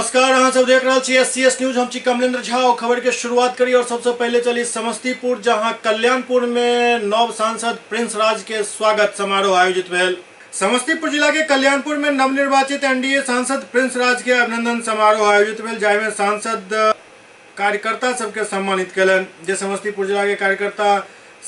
नमस्कार, अहाँ सब देख रहल छी एससीएस न्यूज। हम छी कमलेंद्र झा और खबर के शुरुआत करी और सबसे पहले चली समस्तीपुर, जहां कल्याणपुर में नव सांसद प्रिंस राज के स्वागत समारोह आयोजित भेल। समस्तीपुर जिला के कल्याणपुर में नवनिर्वाचित एनडीए सांसद प्रिंस राज के अभिनंदन समारोह आयोजित भेल, जाहि में सांसद कार्यकर्ता सबके सम्मानित कयलनि। जे समस्तीपुर जिला के कार्यकर्ता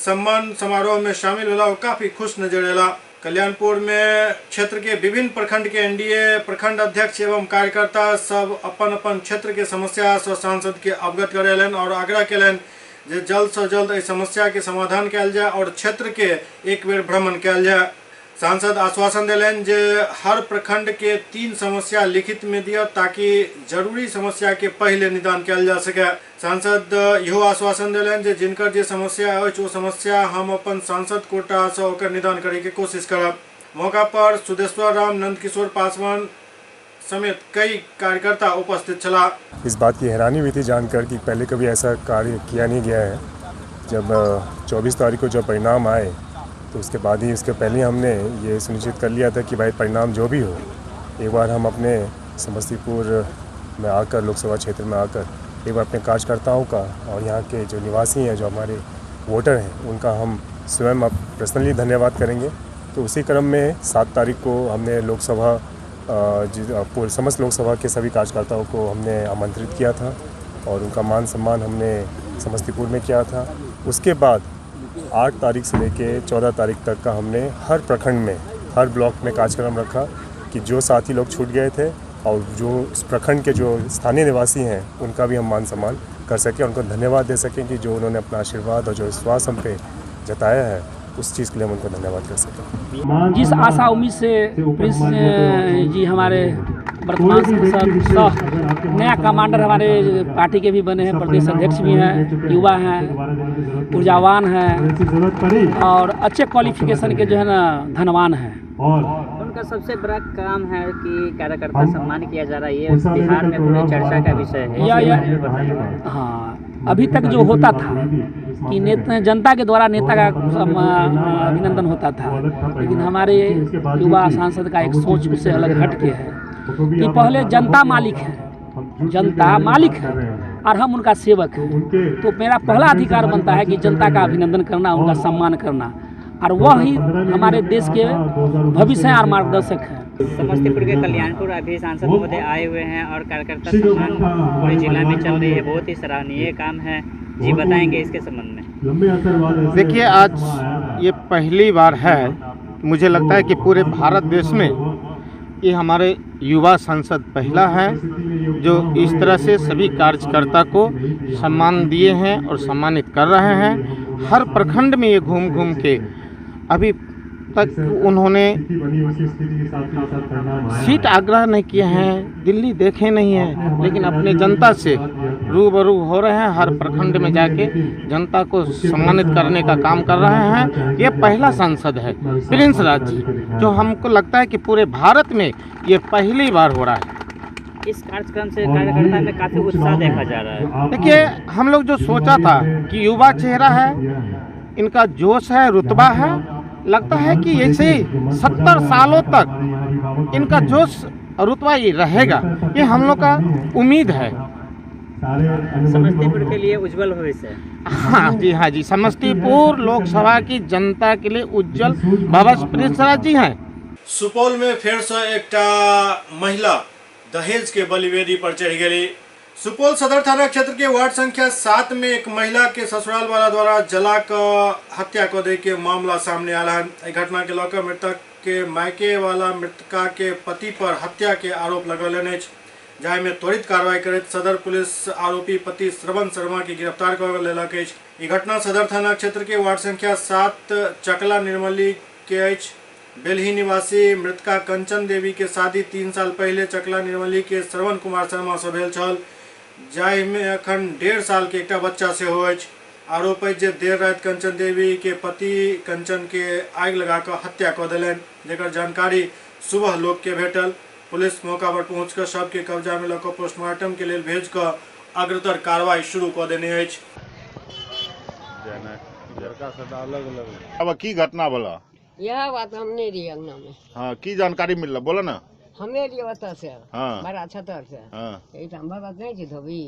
सम्मान समारोह में शामिल भेला ओ काफी खुश नजर एला। कल्याणपुर में क्षेत्र के विभिन्न प्रखंड के एनडीए प्रखंड अध्यक्ष एवं कार्यकर्ता सब अपन अपन क्षेत्र के समस्या से सांसद के अवगत करेलनि और आग्रह कयलनि जे जल्द से जल्द एहि समस्या के समाधान कयल जाय और क्षेत्र के एक बेर भ्रमण कयल जाय। सांसद आश्वासन देलनि जे हर प्रखंड के 3 समस्या लिखित में दिअ ताकि जरूरी समस्या के पहले निदान कयल जा सके। सांसद इहो आश्वासन देलनि जे जिनकर जे समस्या अछि ओ समस्या हम अपन सांसद कोटा से ओकर निदान करे के कोशिश करब। मौका पर सुदेश्वर राम, नंदकिशोर पासवान समेत कई कार्यकर्ता उपस्थित छलाह। इस बात की हैरानी हुई थी जानकर कि पहले कभी ऐसा कार्य किया नहीं गया है। जब 24 तारीख को जब परिणाम आए तो उसके बाद ही, उसके पहले हमने ये सुनिश्चित कर लिया था कि भाई परिणाम जो भी हो, एक बार हम अपने समस्तीपुर में आकर, लोकसभा क्षेत्र में आकर एक बार अपने कार्यकर्ताओं का और यहाँ के जो निवासी हैं, जो हमारे वोटर हैं, उनका हम स्वयं अब पर्सनली धन्यवाद करेंगे। तो उसी क्रम में 7 तारीख को हमने लोकसभा समस्त लोकसभा के सभी कार्यकर्ताओं को हमने आमंत्रित किया था और उनका मान सम्मान हमने समस्तीपुर में किया था। उसके बाद 8 तारीख से लेके 14 तारीख तक का हमने हर प्रखंड में, हर ब्लॉक में कार्यक्रम रखा कि जो साथी लोग छूट गए थे और जो उस प्रखंड के जो स्थानीय निवासी हैं उनका भी हम मान सम्मान कर सकें, उनको धन्यवाद दे सकें कि जो उन्होंने अपना आशीर्वाद और जो विश्वास हम पे जताया है उस चीज़ के लिए हम उनको धन्यवाद कर सकें। जिस आशा उम्मीद से प्रिंस जी हमारे वर्तमान सांसद सह नया कमांडर हमारे पार्टी के भी बने हैं, प्रदेश अध्यक्ष भी हैं, युवा हैं, ऊर्जावान हैं और अच्छे क्वालिफिकेशन के जो है ना धनवान हैं। उनका सबसे बड़ा काम है कि कार्यकर्ता सम्मान किया जा रहा है, ये बिहार में पूरी चर्चा का विषय है। या हाँ, अभी तक जो होता था कि नेता जनता के द्वारा नेता का अभिनंदन होता था, लेकिन हमारे युवा सांसद का एक सोच उससे अलग हट के है कि पहले जनता मालिक है, जनता मालिक है और हम उनका सेवक हैं। तो मेरा पहला अधिकार बनता है कि जनता का अभिनंदन करना, उनका सम्मान करना, और वह ही हमारे देश के भविष्य हैं और मार्गदर्शक हैं। समस्तीपुर के कल्याणपुर अभी सांसद महोदय आए हुए हैं और कार्यकर्ता सम्मान पूरे जिला में चल रही है, बहुत ही सराहनीय काम है जी, बताएंगे इसके संबंध में। देखिए, आज ये पहली बार है, मुझे लगता है कि पूरे भारत देश में ये हमारे युवा सांसद पहला है जो इस तरह से सभी कार्यकर्ता को सम्मान दिए हैं और सम्मानित कर रहे हैं। हर प्रखंड में ये घूम घूम के अभी तक उन्होंने सीट आग्रह नहीं किए हैं, दिल्ली देखे नहीं हैं, लेकिन अपने जनता से रूबरू हो रहे हैं। हर प्रखंड में जाके जनता को सम्मानित करने का काम कर रहे हैं। ये पहला सांसद है प्रिंस राज जी, जो हमको लगता है कि पूरे भारत में ये पहली बार हो रहा है। इस कार्यक्रम से कार्यकर्ता में काफ़ी उत्साह देखा जा रहा है। देखिए, हम लोग जो सोचा था कि युवा चेहरा है, इनका जोश है, रुतबा है, लगता है कि ऐसे 70 सालों तक इनका जोश और रुतबा ये रहेगा, ये हम लोग का उम्मीद है। समस्तीपुर के लिए उज्जवल भविष्य है। हाँ जी, हाँ जी, समस्तीपुर लोकसभा की जनता के लिए उज्जवल भविष्य प्रिंस राज जी हैं। सुपौल में फिर से एकटा महिला दहेज के बलिवेदी पर चढ़ गई। सुपौल सदर थाना क्षेत्र के वार्ड संख्या 7 में एक महिला के ससुराल वाला द्वारा जला कर हत्या कर दे के मामला सामने आया है। एहि घटना के लऽ कऽ मृतक के मायके वाला मृतका के पति पर हत्या के आरोप लगौलनि अछि, जाहि में त्वरित कार्रवाई करैत सदर पुलिस आरोपी पति श्रवण शर्मा के गिरफ्तार कऽ लेलक अछि। ई घटना सदर थाना क्षेत्र के वार्ड संख्या 7 चकला निर्मली के अछि। बेलही निवासी मृतका कंचन देवी के शादी 3 साल पहले चकला निर्मली के श्रवण कुमार शर्मा से भेल छल, जाहि में अखन 1.5 साल के एकटा बच्चा सेहो अछि। आरोप अछि जे देर राति कंचन देवी के पति कंचन के आगि लगा कऽ हत्या कऽ देलनि, जकर जानकारी सुबह लोक के भेटल। पुलिस मौका पर पहुँच कऽ शव के कब्जा में लऽ कऽ पोस्टमार्टम के लेल भेज कऽ अग्रतर कार्रवाई शुरू कऽ देने अछि। अब की घटना बोला? यह बात हम नहीं रही अंगना में। हाँ, की जानकारी मिलल बोला ना? हमे एलियै ओतऽ से। हाँ। बड़ा छतर से। हाँ। एहिठाम भगत नहि छै धोबी,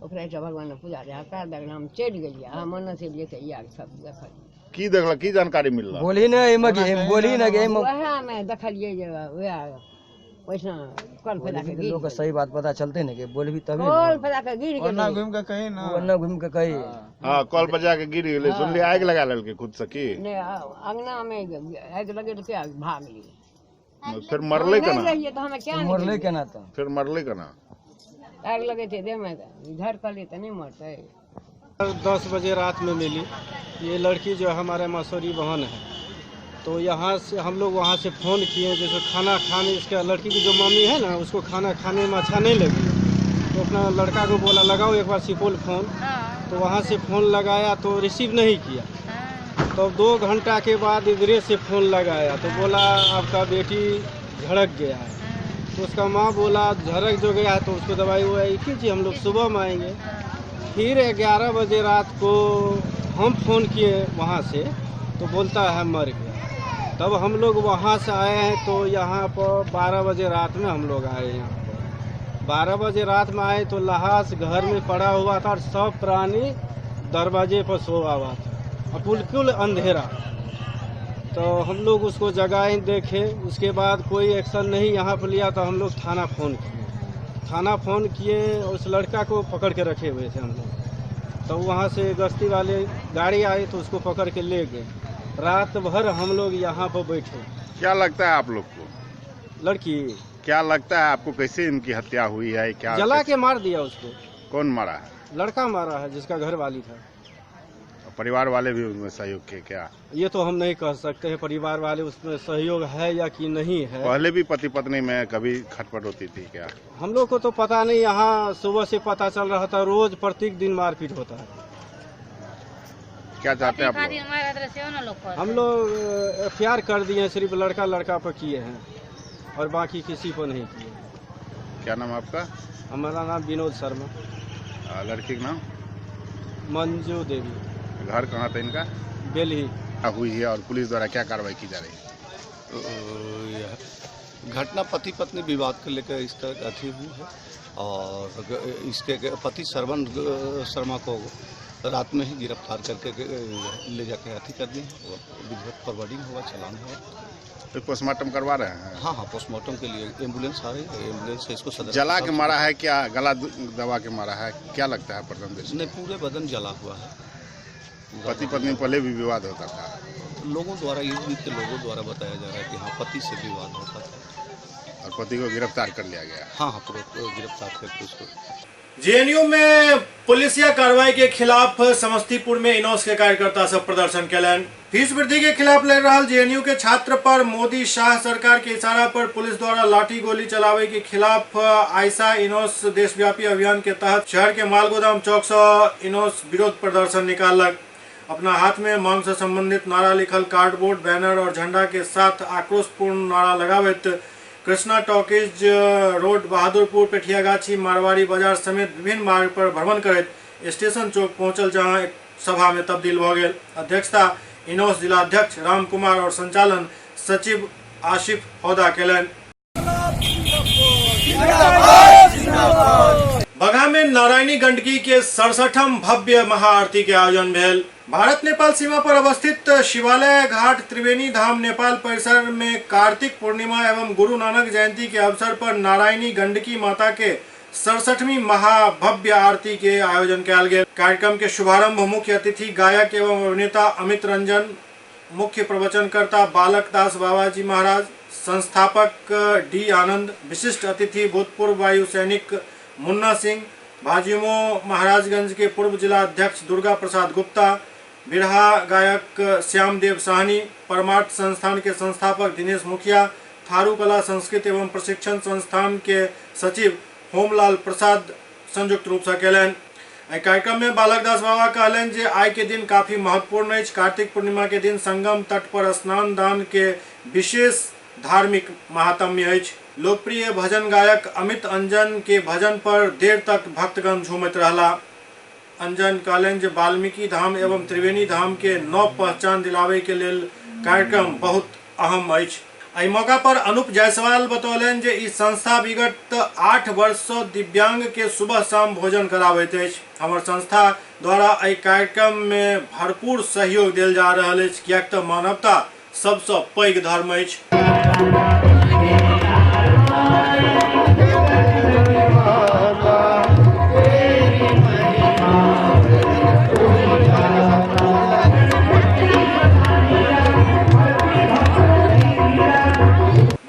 ओकरा एहिठाम भगवान पूजा रहै, पैर दे हम चलि गेलियै। हम ओन्ने से एलियै तऽ इएह सब देखलियै। की देखल, की जानकारी मिलल? बोली ना एहिमे कि बोली ना कि एहिमे उएहमे देखलियै जे उएह ओहिठाम कल फैला के गिर लोग के सही बात पता चलते ना कि बोलबी तभी कल फैला के गिर गेलै। घूम के कही ना, ओन्ना घूम के कही। हाँ, कल पर जाके गिर गेलै। सुनलियै आगि लगा लेलकै खुद से की? नहि, अंगनामे आगि लगेलकै, भाग गेलै। फिर मरलै केना? रहियै तऽ हमे क्या मरलै केना? तऽ फिर मरलै केना? आगि लगेतै देहमे तऽ इधर कहलियै तऽ नहि मरतै। 10 बजे रात में मिली ये लड़की, जो हमारे मसूरी बहन है। तो यहाँ से हम लोग वहाँ से फ़ोन किए, जैसे खाना खाने इसका लड़की की जो मम्मी है ना, उसको खाना खाने में अच्छा नहीं लगी, तो अपना लड़का को बोला लगाओ एक बार सुपौल फ़ोन। तो वहाँ से फ़ोन लगाया तो रिसीव नहीं किया। तो 2 घंटा के बाद इधरे से फ़ोन लगाया तो बोला आपका बेटी झड़क गया है। तो उसका माँ बोला झड़क जो गया है तो उसको दवाई ववाई कीजिए, हम लोग सुबह में आएंगे। फिर 11 बजे रात को हम फ़ोन किए वहाँ से, तो बोलता है मर गया। तब हम लोग वहाँ से आए हैं तो यहाँ पर 12 बजे रात में हम लोग आए। यहाँ पर 12 बजे रात में आए तो लहास घर में पड़ा हुआ था और सब प्राणी दरवाजे पर सोया हुआ था और बिल्कुल अंधेरा। तो हम लोग उसको जगाए, देखे, उसके बाद कोई एक्शन नहीं यहाँ पर लिया। तो हम लोग थाना फ़ोन किए, थाना फ़ोन किए, उस लड़का को पकड़ के रखे हुए थे हम लोग। तो वहाँ से गश्ती वाले गाड़ी आई तो उसको पकड़ के ले गए। रात भर हम लोग यहाँ पर बैठे। क्या लगता है आप लोग को लड़की? क्या लगता है आपको कैसे इनकी हत्या हुई है? क्या जला के मार दिया उसको। कौन मारा है? लड़का मारा है, जिसका घर वाली था। परिवार वाले भी उसमें सहयोग किए क्या? ये तो हम नहीं कह सकते हैं परिवार वाले उसमें सहयोग है या कि नहीं है। पहले भी पति पत्नी में कभी खटपट होती थी क्या? हम लोग को तो पता नहीं, यहाँ सुबह से पता चल रहा था रोज प्रत्येक दिन मारपीट होता है। क्या चाहते हैं आप लोग? हम लोग एफआईआर कर दिए हैं, सिर्फ लड़का लड़का पर किए हैं और बाकी किसी पर नहीं किए। क्या नाम आपका? हमारा नाम विनोद शर्मा। लड़की का नाम? मंजू देवी। घर कहाँ था इनका? बेलही। हुई है और पुलिस द्वारा क्या कार्रवाई की जा रही है? घटना पति पत्नी विवाद को लेकर इस तरह अथी हुई है और इसके पति श्रवण शर्मा को रात में ही गिरफ्तार करके ले जाके अथी कर दिए। विधिवत फॉरवर्डिंग हुआ, चालान हुआ। तो पोस्टमार्टम करवा रहे हैं? हाँ हाँ, पोस्टमार्टम के लिए एम्बुलेंस आ रही है, एम्बुलेंस से इसको सदर जला के मारा है क्या? गला दबा के मारा है क्या लगता है प्रथम दृष्टि? नहीं, पूरे बदन जला हुआ है। पति पत्नी पहले भी विवाद होता था? लोगों द्वारा, इर्द के लोगों द्वारा बताया जा रहा है कि हाँ पति से विवाद होता था और पति को गिरफ्तार कर लिया गया। हाँ हाँ, गिरफ्तार करके उसको। जेएनयू में पुलिसिया कार्रवाई के खिलाफ समस्तीपुर में इनोस के कार्यकर्ता सब प्रदर्शन कैलन। फीस वृद्धि के खिलाफ लड़ रहा जेएनयू के छात्र पर मोदी शाह सरकार के इशारा पर पुलिस द्वारा लाठी गोली चलावे के खिलाफ आयसा इनोस देशव्यापी अभियान के तहत शहर के मालगोदाम चौक से इनोस विरोध प्रदर्शन निकालक। अपना हाथ में मांग से संबंधित नारा लिखल कार्डबोर्ड, बैनर और झंडा के साथ आक्रोशपूर्ण नारा लगावित कृष्णा टॉकीज रोड, बहादुरपुर, पेठियागाछी, मारवाड़ी बाजार समेत विभिन्न मार्ग पर भ्रमण करैत स्टेशन चौक पहुंचल, जहां एक सभा में तब्दील भ गेल। अध्यक्षता इनोस जिलाध्यक्ष राम कुमार और संचालन सचिव आसिफ हौदा केलनि। बगहा में नारायणी गंडकी के 67ठम भव्य महाआरती के आयोजन भेल। भारत नेपाल सीमा पर अवस्थित शिवालय घाट त्रिवेणी धाम नेपाल परिसर में कार्तिक पूर्णिमा एवं गुरु नानक जयंती के अवसर पर नारायणी गंडकी माता के 67वीं महाभव्य आरती के आयोजन कयल गेल। कार्यक्रम के शुभारंभ मुख्य अतिथि गायक एवं अभिनेता अमित रंजन, मुख्य प्रवचनकर्ता बालक दास बाबाजी महाराज, संस्थापक डी आनंद, विशिष्ट अतिथि भूतपूर्व वायु सैनिक मुन्ना सिंह, भाजिमो महाराजगंज के पूर्व जिला अध्यक्ष दुर्गा प्रसाद गुप्ता, बिरहा गायक श्यामदेव साहनी, परमार्थ संस्थान के संस्थापक दिनेश मुखिया, थारू कला संस्कृत एवं प्रशिक्षण संस्थान के सचिव होमलाल प्रसाद संयुक्त रूप से केलनि। एहि कार्यक्रम में बालकदास बाबा कहलनि जे आइ के दिन काफी महत्वपूर्ण अछि। कार्तिक पूर्णिमा के दिन संगम तट पर स्नान दान के विशेष धार्मिक महात्म्य अछि। लोकप्रिय भजन गायक अमित अंजन के भजन पर देर तक भक्तगण झूमैत रहला। अंजन कहलनि जे वाल्मीकि धाम एवं त्रिवेणी धाम के नव पहचान दिलाबै के लेल कार्यक्रम बहुत अहम अछि। एहि मौका पर अनूप जायसवाल बतौलनि जे ई संस्था विगत 8 वर्ष सँ दिव्यांग के सुबह शाम भोजन कराबैत अछि। हमर संस्था द्वारा एहि कार्यक्रम में भरपूर सहयोग देल जा रहल अछि, किएक तऽ मानवता सबसँ पैघ धर्म अछि।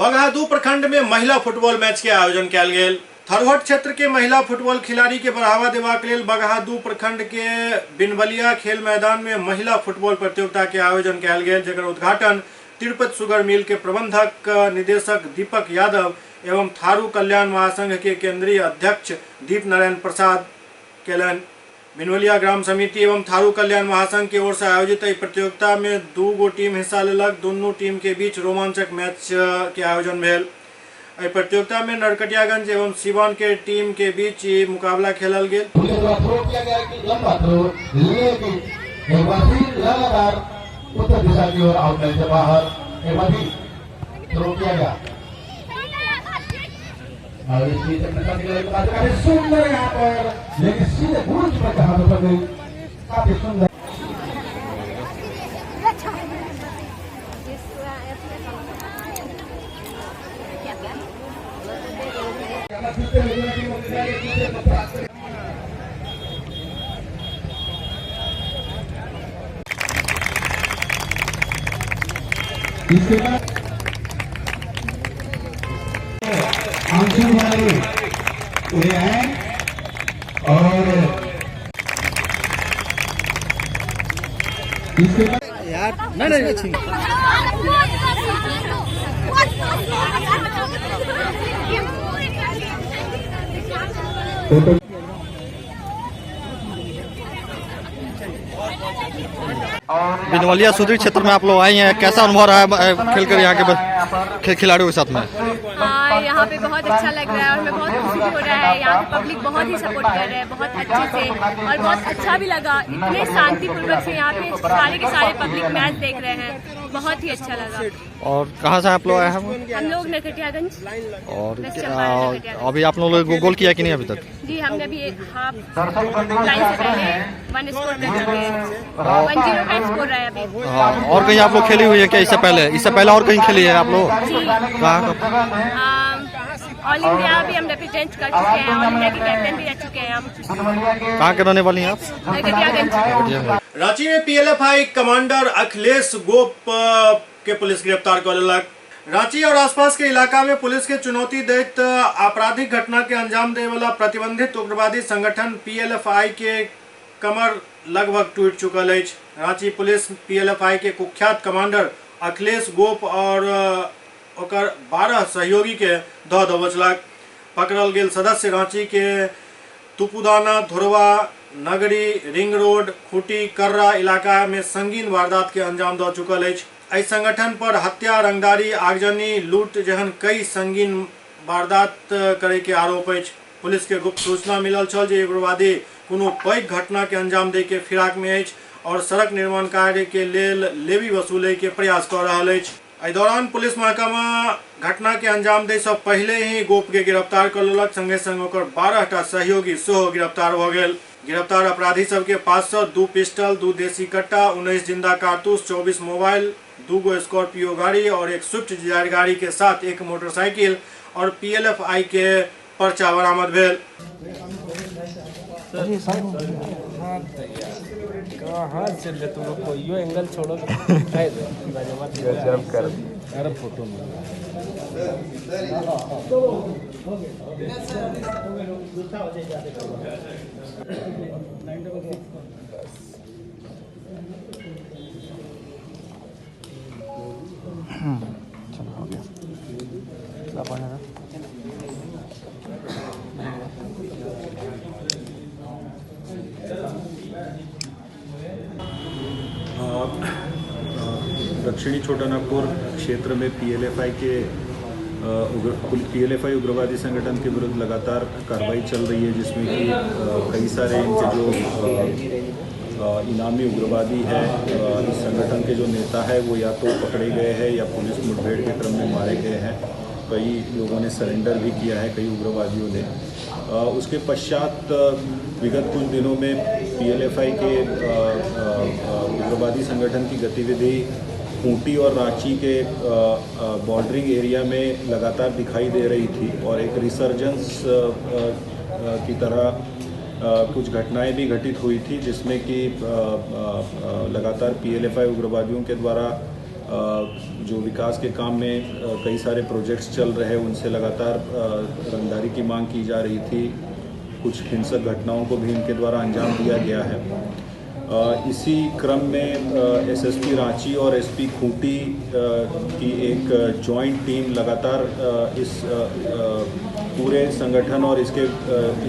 बगहा 2 प्रखंड में महिला फुटबॉल मैच के आयोजन कयल गेल। थरहट क्षेत्र के महिला फुटबॉल खिलाड़ी के बढ़ावा देबाक लेल बगहा 2 प्रखंड के बिनबलिया खेल मैदान में महिला फुटबॉल प्रतियोगिता के आयोजन कयल गेल, जकर उद्घाटन तिरुपति शुगर मिल के प्रबंधक निदेशक दीपक यादव एवं थारू कल्याण महासंघ के केंद्रीय अध्यक्ष दीप नारायण प्रसाद केलनि। बिनवलिया ग्राम समिति एवं थारू कल्याण महासंघ के ओर से आयोजित एहि प्रतियोगिता में 2 गो टीम हिस्सा लेलक। दुनू टीम के बीच रोमांचक मैच के आयोजन भेल। एहि प्रतियोगिता में नरकटियागंज एवं सीवान के टीम के बीच ई मुकाबला खेलल गेल। उत्तर दिशा की ओर आउटलाइन से बाहर एक बार फिर थ्रो किया गया और इस बीच काफी सुंदर यहाँ पर, लेकिन सीधे गोलकीपर के हाथों पर गई। काफी सुंदर इसके बाद अंशु भाई उन्हें आए और इसके बाद यार नहीं नहीं बिनवलिया सुदूर क्षेत्र में आप लोग आए हैं, कैसा अनुभव रहा है खेलकर यहाँ के खिलाड़ियों के साथ में? यहाँ पे बहुत अच्छा लग रहा है और हमें बहुत खुशी भी हो रहा है। यहाँ पे पब्लिक बहुत ही सपोर्ट कर रहे हैं, बहुत अच्छे से, और बहुत अच्छा भी लगा। इतने शांतिपूर्वक से यहाँ पे सारे के सारे पब्लिक मैच देख रहे हैं, बहुत ही अच्छा लगा। और कहाँ से आप लोग आए हैं? हम लोग नरकटियागंज। और अभी आप लोगों ने गोल किया कि नहीं अभी तक? जी, हमने अभी हाफ लाइन से पहले 1 स्कोर कर चुके हैं, 1-0 का स्कोर रहा है अभी। हाँ, और कहीं आप लोग खेली हुई है क्या इससे पहले? इससे पहले और कहीं खेली है आप लोग? कहाँ? ऑल इंडिया भी हम रिप्रेजेंट कर चुके हैं, ऑल इंडिया के कैप्टन भी रह चुके हैं हम। कहाँ के रहने वाली हैं आप? नरकटियागंज। रांची में पीएलएफआई कमांडर अखिलेश गोप के पुलिस गिरफ्तार कर लेलक। रांची और आसपास के इलाका में पुलिस के चुनौती दैत आपराधिक घटना के अंजाम देने वाला प्रतिबंधित उग्रवादी संगठन पीएलएफआई के कमर लगभग टूट चुकल अछि। रांची पुलिस पीएलएफआई के कुख्यात कमांडर अखिलेश गोप और ओकर 12 सहयोगी के धऽ दबोचलक। पकड़ल गेल सदस्य रांची के तुपुदाना, धुरवा, नगरी, रिंग रोड, खूंटी, कर्रा इलाका में संगीन वारदात के अंजाम दऽ चुकल अछि। एहि संगठन पर हत्या, रंगदारी, आगजनी, लूट जहन कई संगीन वारदात करे के आरोप अछि। पुलिस के गुप्त सूचना मिलल छल जे उग्रवादी कोनो पैघ घटना के अंजाम दे के फिराक में अछि और सड़क निर्माण कार्य के लेल लेवी वसूले के प्रयास कऽ रहल अछि। एहि दौरान पुलिस महकमा घटना के अंजाम दै से पहले ही गोप के गिरफ्तार कर लेलक। संगे संग ओकर 12टा सहयोगी सेहो गिरफ्तार भऽ गेल। गिरफ्तार अपराधी सबके पास से 2 पिस्टल, 2 देसी कट्टा, 19 जिंदा कारतूस, 24 मोबाइल, 2 गो स्कॉर्पियो गाड़ी और एक स्विफ्ट डिजायर गाड़ी के साथ एक मोटरसाइकिल और पीएलएफआई के पर्चा बरामद भेल। कहाँ से ले तुम लोग कोई एंगल छोड़ो कर अरे फोटो में चलो हो गया। दक्षिणी छोटानागपुर क्षेत्र में पीएलएफआई के पीएलएफआई उग्रवादी संगठन के विरुद्ध लगातार कार्रवाई चल रही है, जिसमें कि कई सारे इनके जो इनामी उग्रवादी है, इस संगठन के जो नेता है वो या तो पकड़े गए हैं या पुलिस मुठभेड़ के क्रम में मारे गए हैं। कई लोगों ने सरेंडर भी किया है, कई उग्रवादियों ने। उसके पश्चात विगत कुछ दिनों में पीएलएफआई के उग्रवादी संगठन की गतिविधि खूंटी और रांची के बॉर्डरिंग एरिया में लगातार दिखाई दे रही थी और एक रिसर्जेंस की तरह कुछ घटनाएं भी घटित हुई थी, जिसमें कि लगातार पीएलएफआई उग्रवादियों के द्वारा जो विकास के काम में कई सारे प्रोजेक्ट्स चल रहे हैं उनसे लगातार रंगदारी की मांग की जा रही थी। कुछ हिंसक घटनाओं को भी इनके द्वारा अंजाम दिया गया है। इसी क्रम में एसएसपी रांची और एसपी खूंटी की एक जॉइंट टीम लगातार इस पूरे संगठन और इसके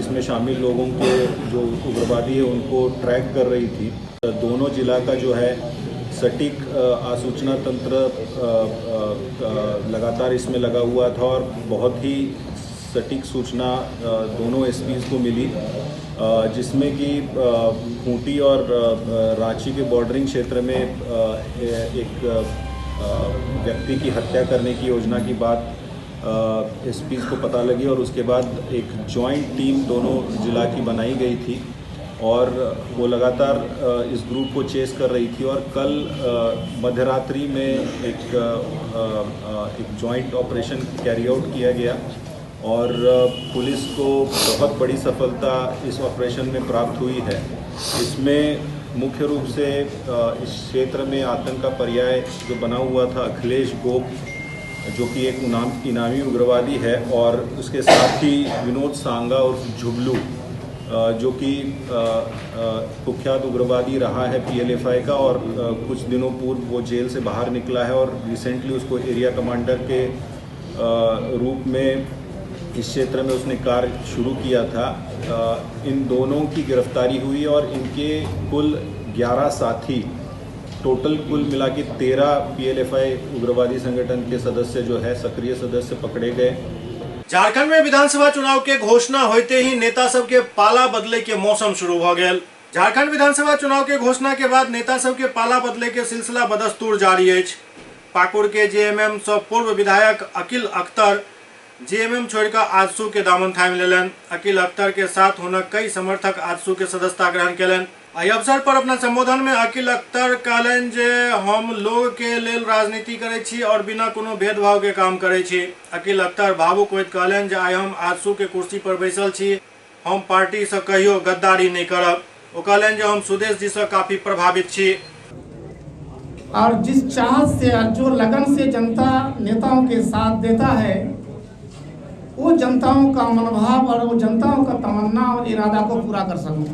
इसमें शामिल लोगों के जो उग्रवादी है उनको ट्रैक कर रही थी। दोनों जिला का जो है सटीक आसूचना तंत्र लगातार इसमें लगा हुआ था और बहुत ही सटीक सूचना दोनों एसपीज़ को मिली, जिसमें कि खूंटी और रांची के बॉर्डरिंग क्षेत्र में एक व्यक्ति की हत्या करने की योजना की बात एसपीज़ को पता लगी और उसके बाद एक जॉइंट टीम दोनों जिला की बनाई गई थी और वो लगातार इस ग्रुप को चेस कर रही थी। और कल मध्यरात्रि में एक जॉइंट ऑपरेशन कैरी आउट किया गया और पुलिस को बहुत बड़ी सफलता इस ऑपरेशन में प्राप्त हुई है। इसमें मुख्य रूप से इस क्षेत्र में आतंक का पर्याय जो बना हुआ था अखिलेश गोप, जो कि एक इनामी उग्रवादी है, और उसके साथ ही विनोद सांगा और झुबलू, जो कि कुख्यात उग्रवादी रहा है पीएलएफआई का और कुछ दिनों पूर्व वो जेल से बाहर निकला है और रिसेंटली उसको एरिया कमांडर के रूप में इस क्षेत्र में उसने कार्य शुरू किया था। इन दोनों की गिरफ्तारी हुई और इनके कुल 11 साथी, टोटल कुल मिला के 13 पीएलएफआई उग्रवादी संगठन के सदस्य जो है सक्रिय सदस्य पकड़े गए। झारखंड में विधानसभा चुनाव के घोषणा होते ही नेता सबके पाला बदले के मौसम शुरू हो गया। झारखंड विधानसभा चुनाव के घोषणा के बाद नेता सबके पाला बदले के सिलसिला बदस्तूर जारी है। पाकुड़ के जेएमएम से पूर्व विधायक अकील अख्तर जेएमएम छोड़कर आजसू के दामन थामि लेलनि। अकील अख्तर के साथ हुनक कई समर्थक आजसू के सदस्यता ग्रहण केलनि। एहि अवसर पर अपना संबोधन में अकील अख्तर कहलनि जे हम लोग के लेल राजनीति करै छी और बिना कोनो भेदभाव के काम करै छी। अकील अख्तर भावुक होइत कहलनि जे आइ हम आजसू के कुर्सी पर बैसल छी, हम पार्टी से कहियो गद्दारी नहीं करब। ओ कहलनि जे हम सुदेश जी से काफी प्रभावित छी। और जिस चाहत से और जो लगन से जनता नेताओं के साथ देता है, वो जनताओं का मनोभाव और वो जनताओं का तमन्ना और इरादा को पूरा कर सकूं।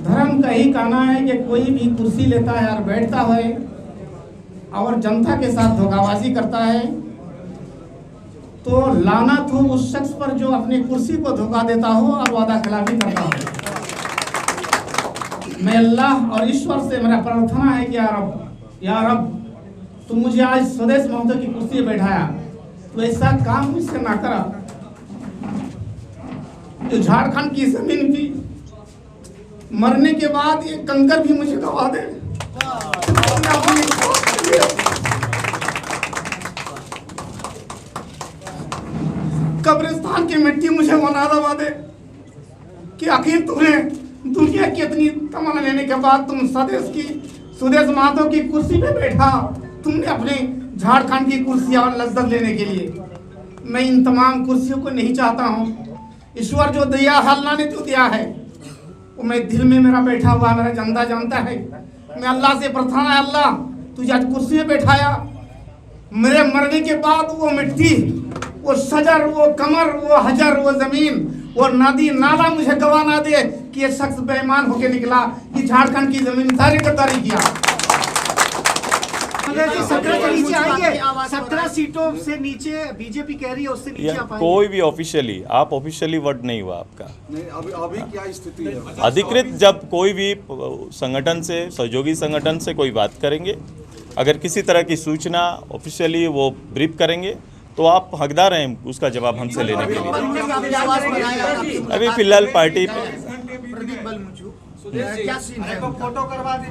धर्म का ही कहना है कि कोई भी कुर्सी लेता है और बैठता है और जनता के साथ धोखाबाजी करता है तो लानत हो उस शख्स पर जो अपनी कुर्सी को धोखा देता हो और वादा खिलाफी करता हो। मैं अल्लाह और ईश्वर से मेरा प्रार्थना है कि या रब, या रब तुम मुझे आज स्वदेश महतो की कुर्सी पर बैठाया तो ऐसा काम मुझसे ना करा जो झारखंड की जमीन की मरने के बाद ये कंकर भी मुझे गवा दे। कब्रिस्तान की मिट्टी मुझे मना दबा दे कि आखिर तुम्हें दुनिया की इतनी तमन्ना लेने के बाद तुम सुदेश महतो की कुर्सी पे बैठा, तुमने अपने झारखंड की कुर्सी और लज्जत लेने के लिए। मैं इन तमाम कुर्सियों को नहीं चाहता हूँ। ईश्वर जो दिया है, अल्लाह ने जो दिया है, वो मैं दिल में मेरा बैठा हुआ मेरा जनता जानता है। मैं अल्लाह से प्रार्थना है, अल्लाह तुझे आज कुर्सी में बैठाया, मेरे मरने के बाद वो मिट्टी, वो शजर, वो कमर, वो हजर, वो ज़मीन, वो नदी नाला मुझे गवाह ना दे कि ये शख्स बेईमान होके निकला कि झारखंड की ज़मीन सारी गद्दारी किया। 17 से नीचे आएंगे, 17 सीटों से नीचे बीजेपी कह रही है, उससे नीचे आप आएंगे। कोई भी ऑफिशियली, आप ऑफिशियली वर्ड नहीं हुआ आपका। नहीं, अभी क्या स्थिति है? अधिकृत जब कोई भी संगठन से, सहयोगी संगठन से कोई बात करेंगे, अगर किसी तरह की सूचना ऑफिशियली वो ब्रीफ करेंगे तो आप हकदार हैं उसका जवाब हमसे लेने के लिए। अभी फिलहाल पार्टी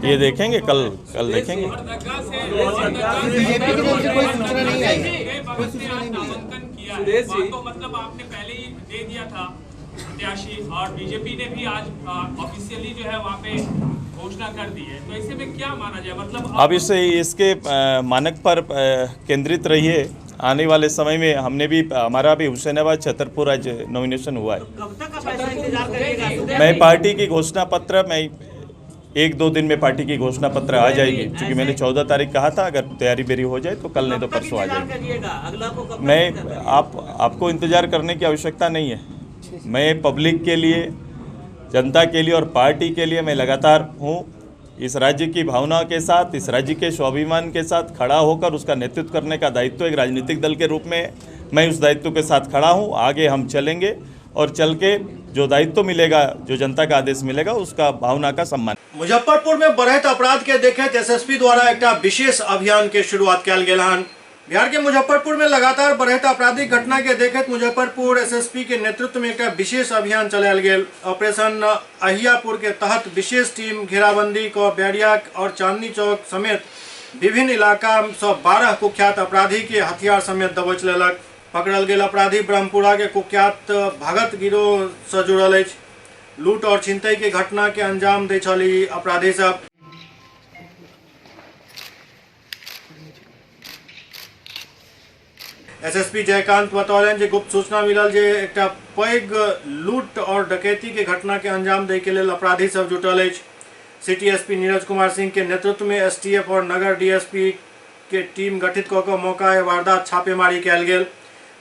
ये देखेंगे, कल कल देखेंगे। तो मतलब आपने पहले ही दे दिया था प्रत्याशी, और बीजेपी ने भी आज ऑफिशियली जो है वहाँ पे घोषणा कर दी है, तो ऐसे में क्या माना जाए? मतलब अब इसे इसके मानक पर केंद्रित रहिए। आने वाले समय में हमने भी, हमारा भी हुसैनाबाद छतरपुर आज नॉमिनेशन हुआ है। कब तक आप ऐसा इंतजार करिएगा? मैं पार्टी की घोषणा पत्र, मैं 1-2 दिन में पार्टी की घोषणा पत्र आ जाएगी, क्योंकि मैंने 14 तारीख कहा था। अगर तैयारी मेरी हो जाए तो कल नहीं तो परसों आ जाएगी। मैं आपको इंतज़ार करने की आवश्यकता नहीं है। मैं पब्लिक के लिए, जनता के लिए और पार्टी के लिए मैं लगातार हूँ। इस राज्य की भावना के साथ, इस राज्य के स्वाभिमान के साथ खड़ा होकर उसका नेतृत्व करने का दायित्व एक राजनीतिक दल के रूप में मैं उस दायित्व के साथ खड़ा हूँ। आगे हम चलेंगे और चल के जो दायित्व मिलेगा, जो जनता का आदेश मिलेगा, उसका भावना का सम्मान। मुजफ्फरपुर में बढ़ैत अपराध के देखैत एसएसपी द्वारा एक विशेष अभियान के शुरुआत कयल गेल हन। बिहार के मुजफ्फरपुर में लगातार बढ़ैत आपराधिक घटना के देखैत मुजफ्फरपुर एसएसपी के नेतृत्व में एक विशेष अभियान चलायल गेल। ऑपरेशन अहियापुर के तहत विशेष टीम घेराबंदी क बैरिया और चांदनी चौक समेत विभिन्न इलाका से 12 कुख्यात अपराधी के हथियार समेत दबोच लेलक। पकड़ल गेल अपराधी ब्रह्मपुरा के कुख्यात भगत गिरोह से जुड़ल अछि। लूट और छिनतई के घटना के अंजाम दै छल ई अपराधी सब। एसएसपी जयकांत बतौलनि जे गुप्त सूचना मिलल जे एकटा पैघ लूट और डकैती के घटना के अंजाम दै के लेल अपराधी सब जुटल अछि। सिटी एसपी नीरज कुमार सिंह के नेतृत्व में एसटीएफ और नगर डीएसपी के टीम गठित कऽ कऽ मौका ए वारदात छापेमारी कयल गेल।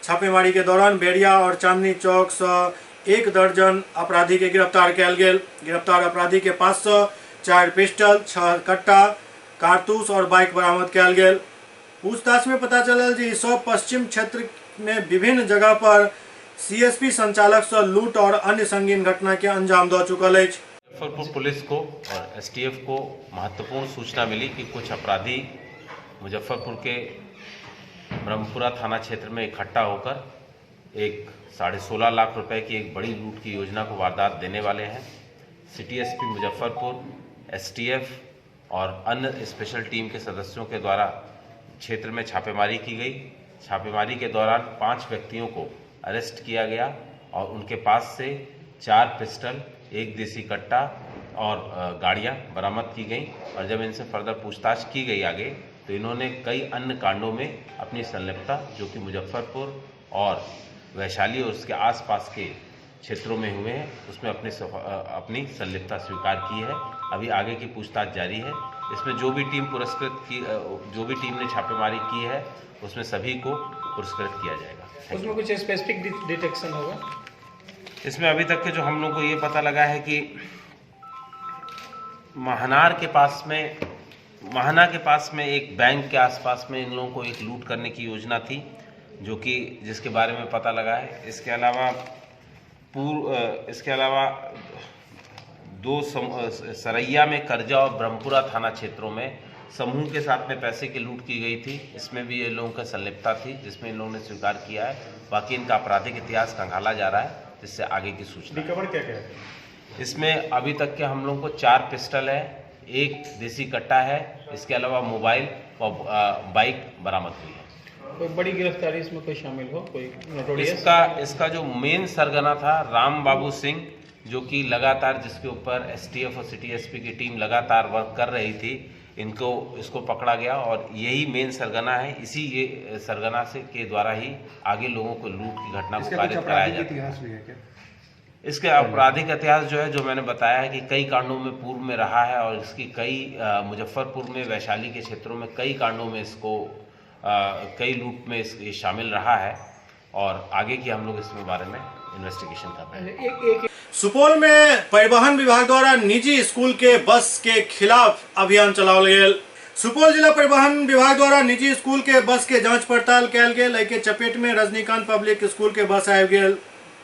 छापेमारी के दौरान बेरिया और चांदनी चौक से 1 दर्जन अपराधी के गिरफ्तार कयल गेल। गिरफ्तार अपराधी के पास से 4 पिस्टल, 6 कट्टा, कारतूस और बाइक बरामद कयल गेल। पूछताछ में पता चलल जे सब पश्चिम क्षेत्र में विभिन्न जगह पर सीएसपी संचालक से लूट और अन्य संगीन घटना के अंजाम दऽ चुकल अछि। मुजफ्फरपुर पुलिस को और एसटीएफ को महत्वपूर्ण सूचना मिली कि कुछ अपराधी मुजफ्फरपुर के ब्रह्मपुरा थाना क्षेत्र में इकट्ठा होकर एक 16.5 लाख रुपए की एक बड़ी लूट की योजना को वारदात देने वाले हैं। सिटी एसपी मुजफ्फरपुर, एसटीएफ और अन्य स्पेशल टीम के सदस्यों के द्वारा क्षेत्र में छापेमारी की गई। छापेमारी के दौरान 5 व्यक्तियों को अरेस्ट किया गया और उनके पास से 4 पिस्टल, 1 देसी कट्टा और गाड़ियां बरामद की गईं। और जब इनसे फर्दर पूछताछ की गई आगे, तो इन्होंने कई अन्य कांडों में अपनी संलिप्तता, जो कि मुजफ्फरपुर और वैशाली और उसके आसपास के क्षेत्रों में हुए हैं, उसमें अपनी संलिप्तता स्वीकार की है। अभी आगे की पूछताछ जारी है। इसमें जो भी टीम पुरस्कृत की, जो भी टीम ने छापेमारी की है, उसमें सभी को पुरस्कृत किया जाएगा। उसमें कुछ स्पेसिफिक डिटेक्शन होगा? इसमें अभी तक के जो हम लोग को ये पता लगा है कि महाना के पास में एक बैंक के आसपास में इन लोगों को एक लूट करने की योजना थी, जो कि जिसके बारे में पता लगा है। इसके अलावा 2 सरैया में कर्जा और ब्रह्मपुरा थाना क्षेत्रों में समूह के साथ में पैसे की लूट की गई थी। इसमें भी ये लोगों का संलिप्तता थी, जिसमें इन लोगों ने स्वीकार किया है। बाकी इनका आपराधिक इतिहास खंगाला जा रहा है, जिससे आगे की सूचना। रिकवर क्या क्या है इसमें? अभी तक के हम लोगों को 4 पिस्टल है, 1 देसी कट्टा है, इसके अलावा मोबाइल और बाइक बरामद हुई है। कोई बड़ी गिरफ्तारी इसमें कोई शामिल हो, कोई नोटोरियस? इसका जो मेन सरगना था राम बाबू सिंह, जो कि लगातार जिसके ऊपर एसटीएफ और सिटी एसपी की टीम लगातार वर्क कर रही थी, इसको पकड़ा गया और यही मेन सरगना है। इसी ये सरगना से के द्वारा ही आगे लोगों को लूट की घटना को पारित कराया जाता है। इसके आपराधिक इतिहास जो है, जो मैंने बताया है कि कई कांडों में पूर्व में रहा है और इसकी कई मुजफ्फरपुर में, वैशाली के क्षेत्रों में कई कांडों में इसको कई लूट में ये शामिल रहा है और आगे की हम लोग इसके बारे में इन्वेस्टिगेशन कर रहे हैं। सुपौल में परिवहन विभाग द्वारा निजी स्कूल के बस के खिलाफ अभियान चलाओल गेल। सुपौल जिला परिवहन विभाग द्वारा निजी स्कूल के बस के जांच पड़ताल कयल गेल। एहि के चपेट में रजनीकांत पब्लिक स्कूल के बस आबि गेल।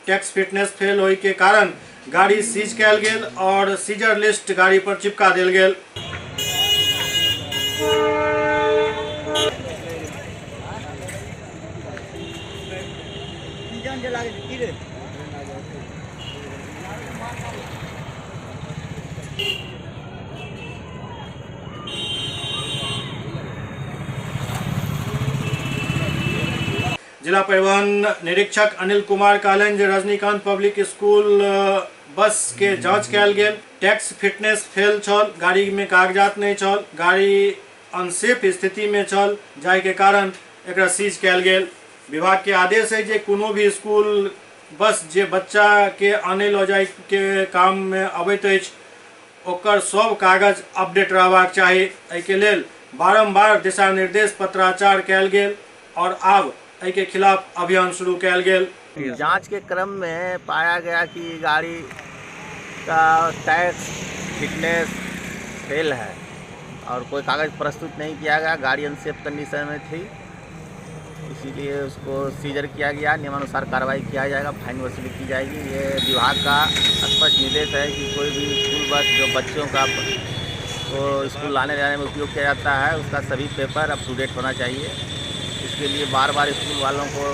टैक्स फिटनेस फेल होय के कारण गाड़ी सीज कयल गेल और सीजर लिस्ट गाड़ी पर चिपका देल गेल। जिला परिवहन निरीक्षक अनिल कुमार कहलनि जे रजनीकांत पब्लिक स्कूल बस के जांच कयल गेल। टैक्स फिटनेस फेल छल, गाड़ी में कागजात नहीं छल, गाड़ी अनसेफ स्थिति में छल, जाहि के कारण एकरा सीज कयल गेल। विभाग के आदेश है जे कोनो भी स्कूल बस जे बच्चा के आने लऽ जाय के काम में अबैत अछि ओकर सब कागज अपडेट रहबाक चाही। एहिके लेल बारम्बार दिशा निर्देश पत्राचार कयल गेल और आब एहिके खिलाफ अभियान शुरू कयल गेल। जांच के क्रम में पाया गया कि गाड़ी का टैक्स फिटनेस फेल है और कोई कागज़ प्रस्तुत नहीं किया गया, गाड़ी अनसेफ कंडीशन में थी, इसीलिए उसको सीजर किया गया। नियमानुसार कार्रवाई किया जाएगा, फाइन वसूली की जाएगी। ये विभाग का स्पष्ट निर्देश है कि कोई भी स्कूल बस जो बच्चों का को स्कूल लाने जाने में उपयोग किया जाता है उसका सभी पेपर अप टू डेट होना चाहिए। इसके लिए बार बार स्कूल वालों को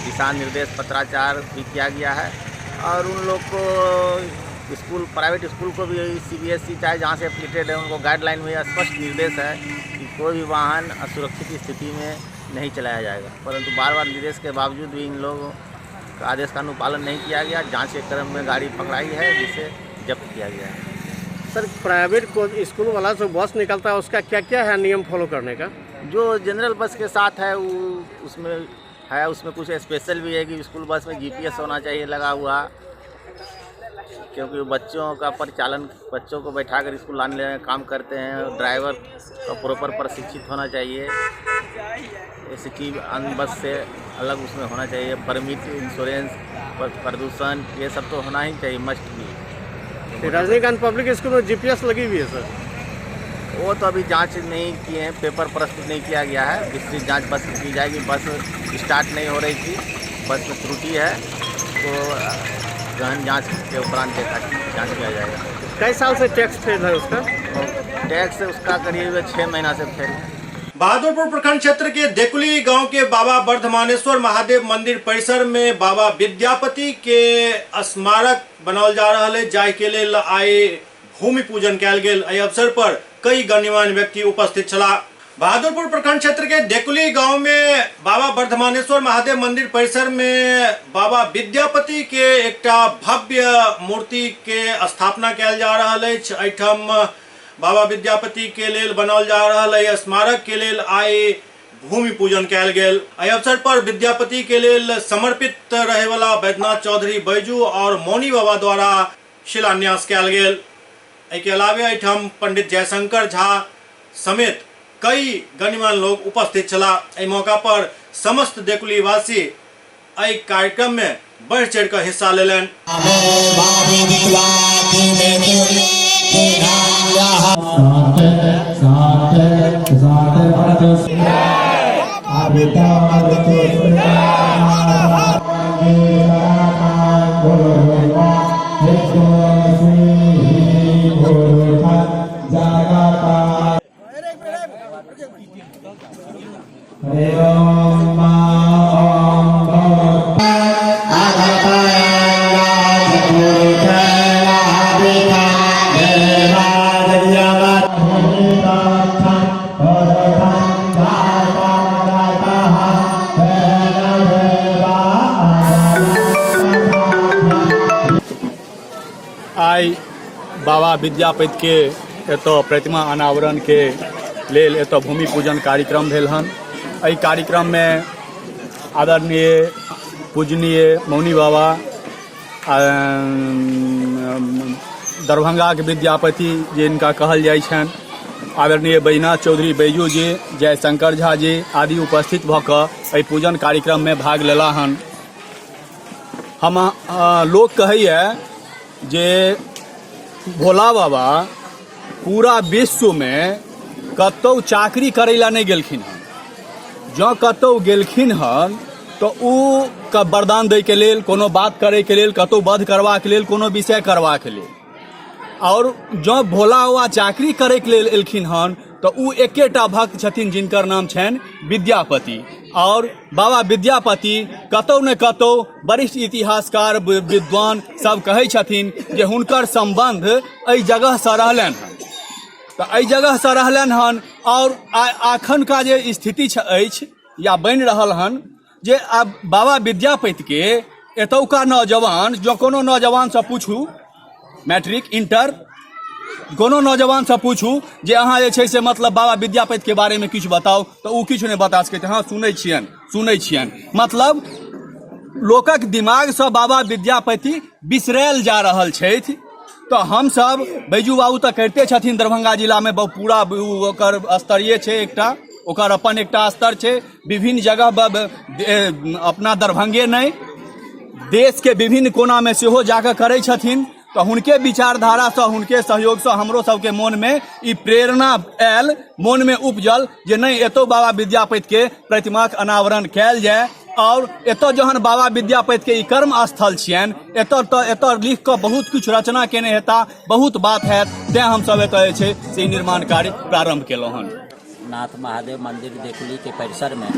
दिशा निर्देश पत्राचार भी किया गया है और उन लोग को स्कूल प्राइवेट स्कूल को भी CBSE चाहे जहाँ से एफिलिएटेड है उनको गाइडलाइन में स्पष्ट निर्देश है कि कोई भी वाहन असुरक्षित स्थिति में नहीं चलाया जाएगा। परंतु बार बार निर्देश के बावजूद भी इन लोगों का आदेश का अनुपालन नहीं किया गया। जांच के क्रम में गाड़ी पकड़ाई है जिसे जब्त किया गया है। सर, प्राइवेट स्कूल वाला जो बस निकलता है उसका क्या क्या है नियम फॉलो करने का? जो जनरल बस के साथ है वो उसमें है, उसमें कुछ स्पेशल भी है कि स्कूल बस में GPS होना चाहिए लगा हुआ, क्योंकि बच्चों का परिचालन, बच्चों को बैठाकर स्कूल लाने लेने काम करते हैं। ड्राइवर का प्रॉपर प्रशिक्षित होना चाहिए, सिटी अन्य बस से अलग उसमें होना चाहिए। परमिट, इंश्योरेंस, प्रदूषण, ये सब तो होना ही चाहिए, मस्ट भी। रजनीकांत पब्लिक स्कूल में GPS लगी हुई है सर? वो तो अभी जांच नहीं किए हैं, पेपर प्रस्तुत नहीं किया गया है। विस्तृत जांच बस की जाएगी। बस स्टार्ट नहीं हो रही थी, बस में त्रुटि है, तो गहन जांच के उपरांत जांच किया जाएगा। कई साल से टैक्स फेल है उसका? टैक्स उसका करीब 6 महीना से फेल है। बहादुरपुर प्रखंड क्षेत्र के देकुली गांव के बाबा वर्धमानेश्वर महादेव मंदिर परिसर में बाबा विद्यापति के स्मारक बनाओल जा रहा है, जाहि के लेल आइ भूमि पूजन कयल गेल। एहि अवसर पर कई गण्यमान्य व्यक्ति उपस्थित छलाह। बहादुरपुर प्रखंड क्षेत्र के देकुली गांव में बाबा वर्धमानेश्वर महादेव मंदिर परिसर में बाबा विद्यापति के एकटा भव्य मूर्ति के स्थापना कयल जा रहल अछि। एहिठाम बाबा विद्यापति के लेल बनाओल जा रहल एहि स्मारक के लेल आइ भूमि पूजन कयल गेल। एहि अवसर पर विद्यापति के लेल समर्पित रहे वाला बैद्यनाथ चौधरी बैजू और मौनी बाबा द्वारा शिलान्यास कयल गेल। एहि के अलावे एहिठाम पंडित जयशंकर झा समेत कई गण्यमान्य लोग उपस्थित छलाह। एहि मौका पर समस्त देकुलीवासी एहि कार्यक्रम में बढ़ चढ़ कर हिस्सा लेलनि। आइ बाबा विद्यापति के एतऽ प्रतिमा अनावरण के लेल एतऽ भूमि पूजन कार्यक्रम भेल हन। एहि कार्यक्रम में आदरणीय पूजनीय मौनी बाबा, दरभंगा के विद्यापति जिनका कहल जाइ छनि, आदरणीय बैजनाथ चौधरी बैजू जी, जयशंकर झा जी आदि उपस्थित भऽ कऽ एहि पूजन कार्यक्रम में भाग लेला हन। हम लोक कहैया जे भोला बाबा पूरा विश्वमे कतहु चाकरी करै लए नहि गेलखिन हन। जँ कतहु गेलखिन हन तऽ ओ के वरदान दैके लेल, कोनो बात करैके लेल, कतहु वध करबाक लेल, कोनो विषय करबाक लेल। आओर जँ भोला बाबा चाकरी करैके लेल एलखिन हन तऽ ओ एकेटा भक्त छथिन जिनकर नाम छनि विद्यापति। आओर बाबा विद्यापति कतहु ने कतहु वरिष्ठ इतिहासकार विद्वान सब कहै छथिन जे हुनकर सम्बन्ध एहि जगहसँ रहलनि हन। तऽ एहि जगहसँ रहलनि हन आओर अखनका जे स्थिति अछि या बनि रहल हन जे आब बाबा विद्यापतिके एतौका नौजवान जँ कोनो नौजवानसँ पूछू मैट्रिक इंटर कोनो नौजवानसँ पूछू जे अहाँ जे छै से मतलब बाबा विद्यापतिके बारेमे किछु बताउ तऽ ओ किछु नहि बता सकै छै। हँ, सुनै छियनि, सुनै छियनि। मतलब लोकक दिमागसँ बाबा विद्यापति बिसरायल जा रहल छथि। तऽ हमसभ बैजू बाबू तऽ करिते छथिन दरभंगा जिलामे पूरा ओकर स्तरीय छै, एकटा ओकर अपन एकटा स्तर छै। विभिन्न जगह अपना दरभंगे नहि, देशके विभिन्न कोनामे सेहो जाकऽ करै छथिन। तऽ हुनके विचारधारासँ, हुनके सहयोगसँ हमरो सबके मोनमे ई प्रेरणा आयल, मोनमे उपजल जे नहि, एतौ बाबा विद्यापतिके प्रतिमाक अनावरण कयल जाय। आओर एतऽ जहन बाबा विद्यापतिके ई कर्म स्थल छियनि, एतऽ तऽ एतऽ लिख कऽ बहुत किछु रचना केने हेता, बहुत बात हैत, तेँ हमसब एतऽ जे छै से ई निर्माण कार्य प्रारम्भ केलहुँ हन। नाथ महादेव मंदिर देकुली के परिसर में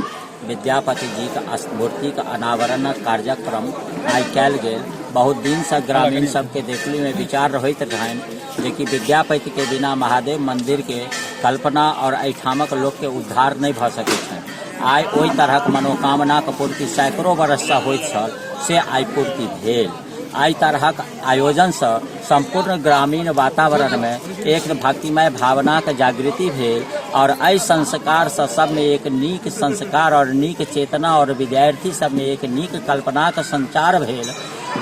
विद्यापति जी के मूर्ति के अनावरण कार्यक्रम आइ कयल गेल। बहुत दिन से ग्रामीण सबके देकुली में विचार रहैत रहनि जे कि विद्यापति के बिना महादेव मंदिर के कल्पना और एहिठामक लोक के उद्धार नहि भऽ सकैत छनि। आइ ओहि तरहक मनोकामनाक पूर्ति सैकड़ों वर्षसँ होइत छल, से आइ पूर्ति भेल। एहि तरहक आयोजनसँ सम्पूर्ण ग्रामीण वातावरणमे एक भक्तिमय भावनाक जागृति भेल और एहि संस्कारसँ सबमे एक नीक संस्कार और नीक चेतना और विद्यार्थी सबमे एक नीक कल्पनाक संचार भेल,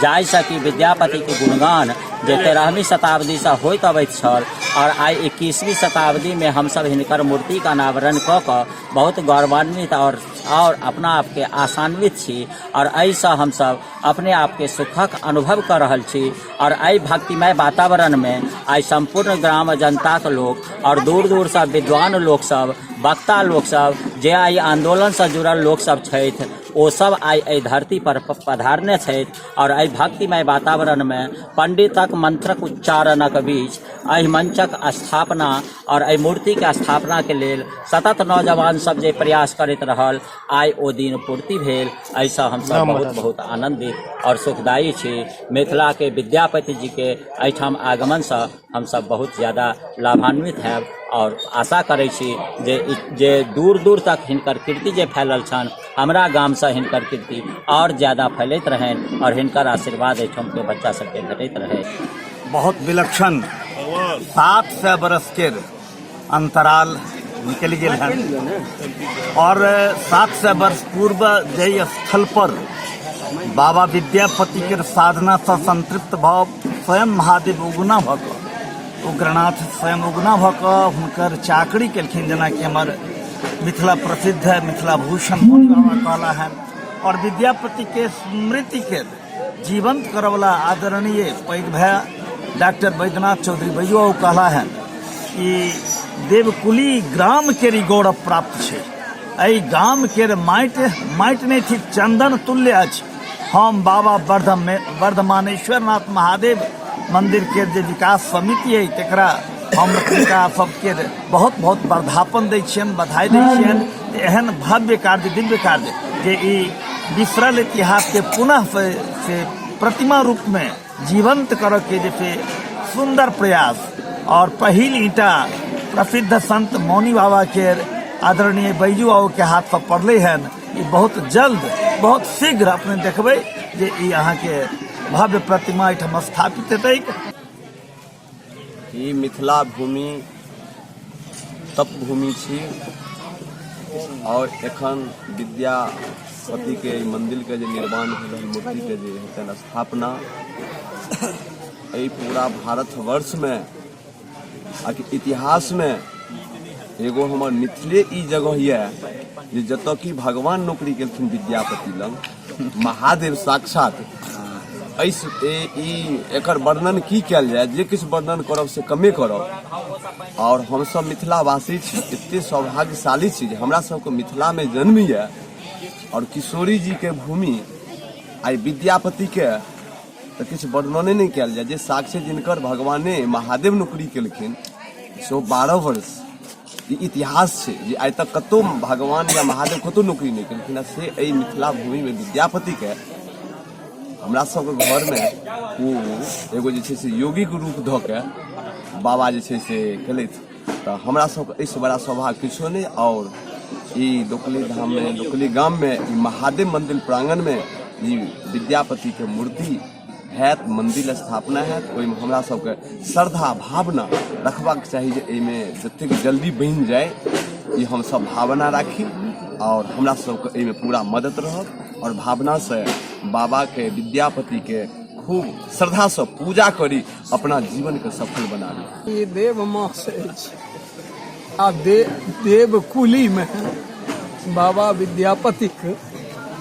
जाहिसँ कि विद्यापतिके गुणगान जे 13वीं शताब्दीसँ होइत अबैत छल और आइ 21वीं शताब्दीमे हमसब हिनकर मूर्तिके अनावरण कऽ कऽ बहुत गौरवान्वित और अपना आपके आशान्वित छी और एहिसँ हमसब अपने आपके सुखक अनुभव कऽ रहल छी। और एहि भक्तिमय वातावरणमे आइ सम्पूर्ण ग्राम जनताक लोक और दूर दूरसँ विद्वान लोकसब, वक्ता लोकसब, जे एहि आन्दोलनसँ जुड़ल लोकसब छथि, ओ सब आइ एहि धरती पर पधारने छथि और एहि भक्तिमय वातावरणमे पंडितक मंत्रक उच्चारणक बीच एहि मंचक स्थापना और एहि मूर्तिके स्थापनाके लेल सतत नौजवान सब जे प्रयास करैत रहल, आइ ओ दिन पूर्ति भेल। एहिसँ हमसब बहुत बहुत आनन्दित और सुखदायी छी। मिथिलाके विद्यापति जीके एहिठाम आगमनसँ हमसब बहुत ज्यादा लाभान्वित हैब और आशा करै छी जे जे दूर दूर तक हिनकर कीर्ति जे फैलल छनि, हमरा गामसँ हिनकर कीर्ति आओर ज्यादा फैलैत रहनि और हिनकर आशीर्वाद एहिठामके बच्चा सबके भेटैत रहै। बहुत विलक्षण 700 बरस के अंतराल निकलि गेल हन और 700 वर्ष पूर्व जाहि स्थल पर बाबा विद्यापति के साधना से संतृप्त भऽ स्वयं महादेव उगना भऽ कऽ, उग्रनाथ स्वयं उगना भऽ कऽ हुनकर चाकरी केलखिन, जेनाकि हमर मिथिला प्रसिद्ध है मिथिला भूषण मौनी बाबा कहला हन। और विद्यापति के स्मृति के जीवंत करवला आदरणीय पैघ भाई डॉक्टर बैद्यनाथ चौधरी बैजू बाबू कहला हन कि देवकुली ग्राम के ई गौरव प्राप्त छै। एहि गाम के माटि माटि नहि ठीक चंदन तुल्य अछि। हम बाबा वर्धमानेश्वर नाथ महादेव मंदिर के जे विकास समिति है तकरा हम हुनका सबके बहुत बहुत वर्धापन दै छियनि, बधाई दै छियनि। एहन भव्य कार्य, दिव्य कार्य जे ई बिसरल इतिहास के पुनः से प्रतिमा रूप में जीवंत करऽ के जे छै सुंदर प्रयास। और पहिल ईंटा प्रसिद्ध संत मौनी बाबा के आदरणीय बैजू बाबू के हाथ पर पड़लै हन। ई बहुत जल्द बहुत शीघ्र अपने देखबै जे ई अहाँके भव्य प्रतिमा एहिठाम स्थापित हेतै। ई मिथिला भूमि तप भूमि छी और एखन विद्यापति के ई मंदिर के जे निर्माण भेल हन, मूर्ति के जे हेतनि स्थापना, एहि पूरा भारतवर्ष में आ कि इतिहास में एगो हमर मिथिले ई जगह यऽ जे जतऽ कि भगवान नौकरी केलखिन विद्यापति लग, महादेव साक्षात। एहि एकर वर्णन की कयल जाय, जे किछु वर्णन करब से कमे करब। आओर हमसब मिथिलावासी छी, एते सौभाग्यशाली छी जे हमरा सबके मिथिलामे जन्म यऽ आओर किशोरी जीके भूमि आइ विद्यापतिके तऽ किछु वर्णने नहि कयल जाय जे साक्षी जिनकर भगवाने महादेव नौकरी केलखिन, सो 12 वर्ष। ई इतिहास छै जे आइ तक कतहु भगवान या महादेव कतहु नौकरी नहि केलखिन आ से एहि मिथिला भूमिमे विद्यापतिके हमरा सबके घरमे ओ एगो जे छै से योगीके रूप धऽ के बाबा जे छै से केलथि। तऽ हमरा सबके एहिसँ बड़ा सौभाग्य किछो नहि। आओर ई दोकली धाममे, दोकली गाममे, ई महादेव मन्दिर प्राङ्गणमे ई विद्यापतिके मूर्ति हैत, मन्दिर स्थापना हैत। ओहिमे हमरा सबके श्रद्धा भावना रखबाक चाही जे एहिमे जतेक जल्दी बनि जाय, ई हमसब भावना राखी आओर हमरा सबके एहिमे पूरा मदद रहत आओर भावनासँ बाबाके विद्यापतिके खूब श्रद्धासँ पूजा करी, अपना जीवनके सफल बनाबी। ई देव मास अछि आ देवकुलीमे बाबा विद्यापतिक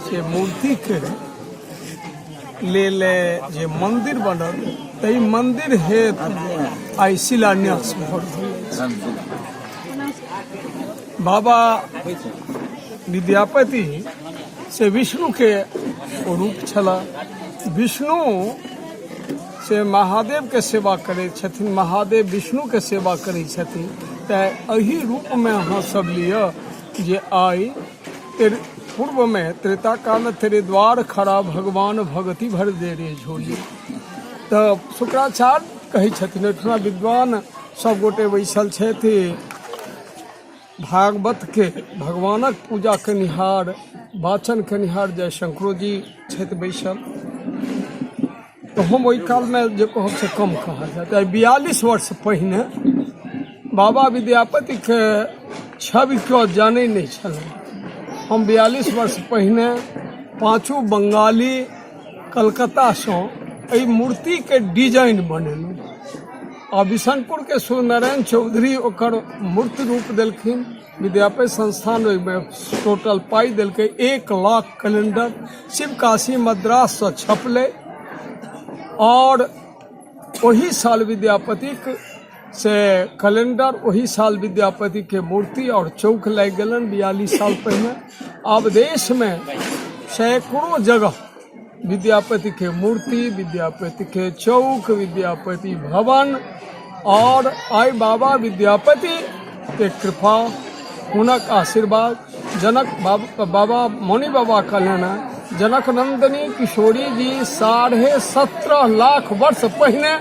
से मूर्तिके लेल जे मन्दिर बनल, ताहि मन्दिर हेतु आइ शिलान्यास भऽ रहल अछि। बाबा विद्यापति से विष्णुके रूप छलाह। विष्णु से महादेवके सेवा करै छथिन, महादेव विष्णुके सेवा करै छथिन। तऽ एहि रूपमे अहाँ सब लिअ जे आइ पूर्वमे त्रेता कालमे तेरे द्वार खड़ा भगवान भगति भर दे रे झोली। तऽ शुक्राचार्य कहै छथिन, एहिठुना विद्वान सब गोटे बैसल छथि, भागवतके भगवानक पूजा केनिहार, वाचन केनिहार जयशंकरो जी छथि बैसल। तऽ हम ओहि कालमे जे कहब से कम कहल जायत। आइ 42 वर्ष पहिने बाबा विद्यापतिके छवि केओ जानै नहि छलै। हम 42 वर्ष पहिने पाँचो बंगाली कलकत्तासँ एहि मूर्तिके डिजाइन बनेलहुँ आ बिशनपुरके सूर्यनारायण चौधरी ओकर मूर्त रूप देलखिन। विद्यापति संस्थान ओहिमे टोटल पाइ देलकै। 1 लाख कैलेंडर शिवकाशी मद्राससँ छपलै आओर ओही साल विद्यापतिक से कैलेंडर, ओही साल विद्यापतिके मूर्ति आओर चौक लागि गेलनि 42 साल पहिने। आब देशमे सैकड़ों जगह विद्यापतिके मूर्ति, विद्यापतिके चौक, विद्यापति भवन आओर आइ बाबा विद्यापतिके कृपा, हुनक आशीर्वाद, जनक बाबा मौनी बाबा कहलनि हँ, जनक नंदनी किशोरी जी 17.5 लाख वर्ष पहिने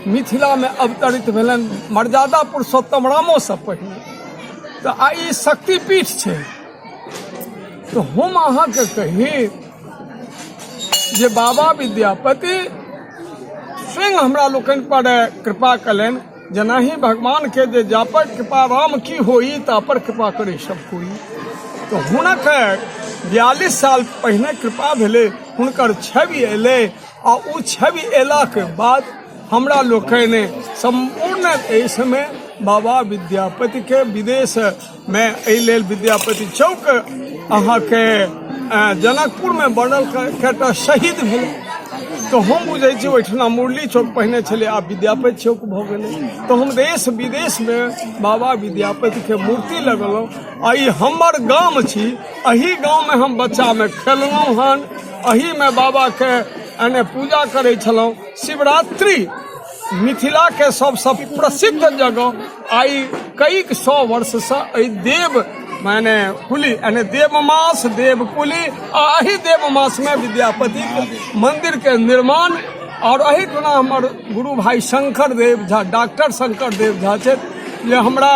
मिथिलामे अवतरित भेलनि, मर्यादा पुरुषोत्तम रामोसँ पहिने। तऽ आइ ई शक्तिपीठ छै। तऽ हम अहाँके कही जे बाबा विद्यापति स्वयं हमरा लोकनि पर कृपा कयलनि। जेनाही भगवानके जे जापर कृपा राम की होई तापर कृपा करे सब कोई, तऽ हुनक 42 साल पहिने कृपा भेलै, हुनकर छवि एलै आ ओ छवि अयलाके बाद हमरा लोकनि सम्पूर्ण देशमे बाबा विद्यापतिके विदेशमे एहि लेल विद्यापति चौक अहाँके जनकपुरमे बनल, कएटा शहीद भेलै। तऽ हम बुझै छी ओहिठिना मुरली चौक पहिने छलै, आब विद्यापति चौक भऽ गेलै। तऽ हम देश विदेशमे बाबा विद्यापतिके मूर्ति लगेलहुँ आ ई हमर गाम छी, एही गाममे हम बच्चामे खेललहुँ हन, एहीमे बाबाके एने पूजा करै छलहुँ। शिवरात्रि मिथिलाके सबसँ प्रसिद्ध जगह आइ कई सौ वर्षसँ एहि देव माने कुली यानी देवमास देवकुली आ एहि देवमासमे विद्यापति मन्दिरके निर्माण। आओर एहिठुना हमर गुरु भाई शंकर देव झा, डॉक्टर शंकर देव झा छथि, जे हमरा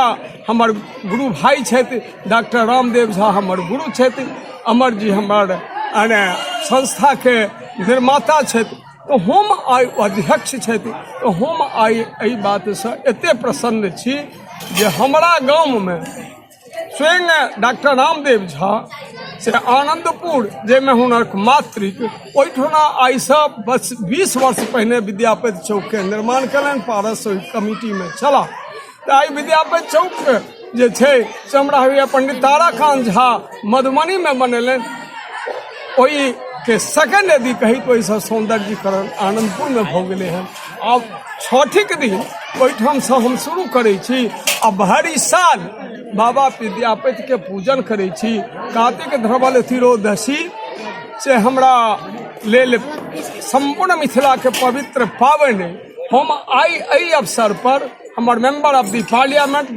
हमर गुरु भाई छथि। डॉक्टर रामदेव झा हमर गुरु छथि, अमर जी हमर यानी संस्थाके निर्माता छथि, तऽ हम आइ अध्यक्ष छथि। तऽ हम आइ एहि बातसँ एतेक प्रसन्न छी जे हमरा गाममे स्वयं डॉक्टर रामदेव झा से आनन्दपुर, जाहिमे हुनक मातृक, ओहिठुना आइसँ बस 20 वर्ष पहिने विद्यापति चौकके निर्माण कयलनि, पारस ओहि कमिटीमे छलाह। तऽ आइ विद्यापति चौक जे छै से हमरा होइए पंडित ताराकान्त झा मधुबनीमे बनेलनि, ओहिके सेकंड यदि कही तऽ ओहिसँ सौन्दर्यीकरण आनन्दपुरमे भऽ गेलै हन। आब छठिक दिन ओहिठामसँ हम शुरू करै छी आ भरि साल बाबा विद्यापतिके पूजन करै छी। कार्तिक धवल तिरोदशी से हमरा लेल सम्पूर्ण मिथिलाके पवित्र पाबनि। हम आइ एहि अवसर पर हमर मेंबर ऑफ the parliament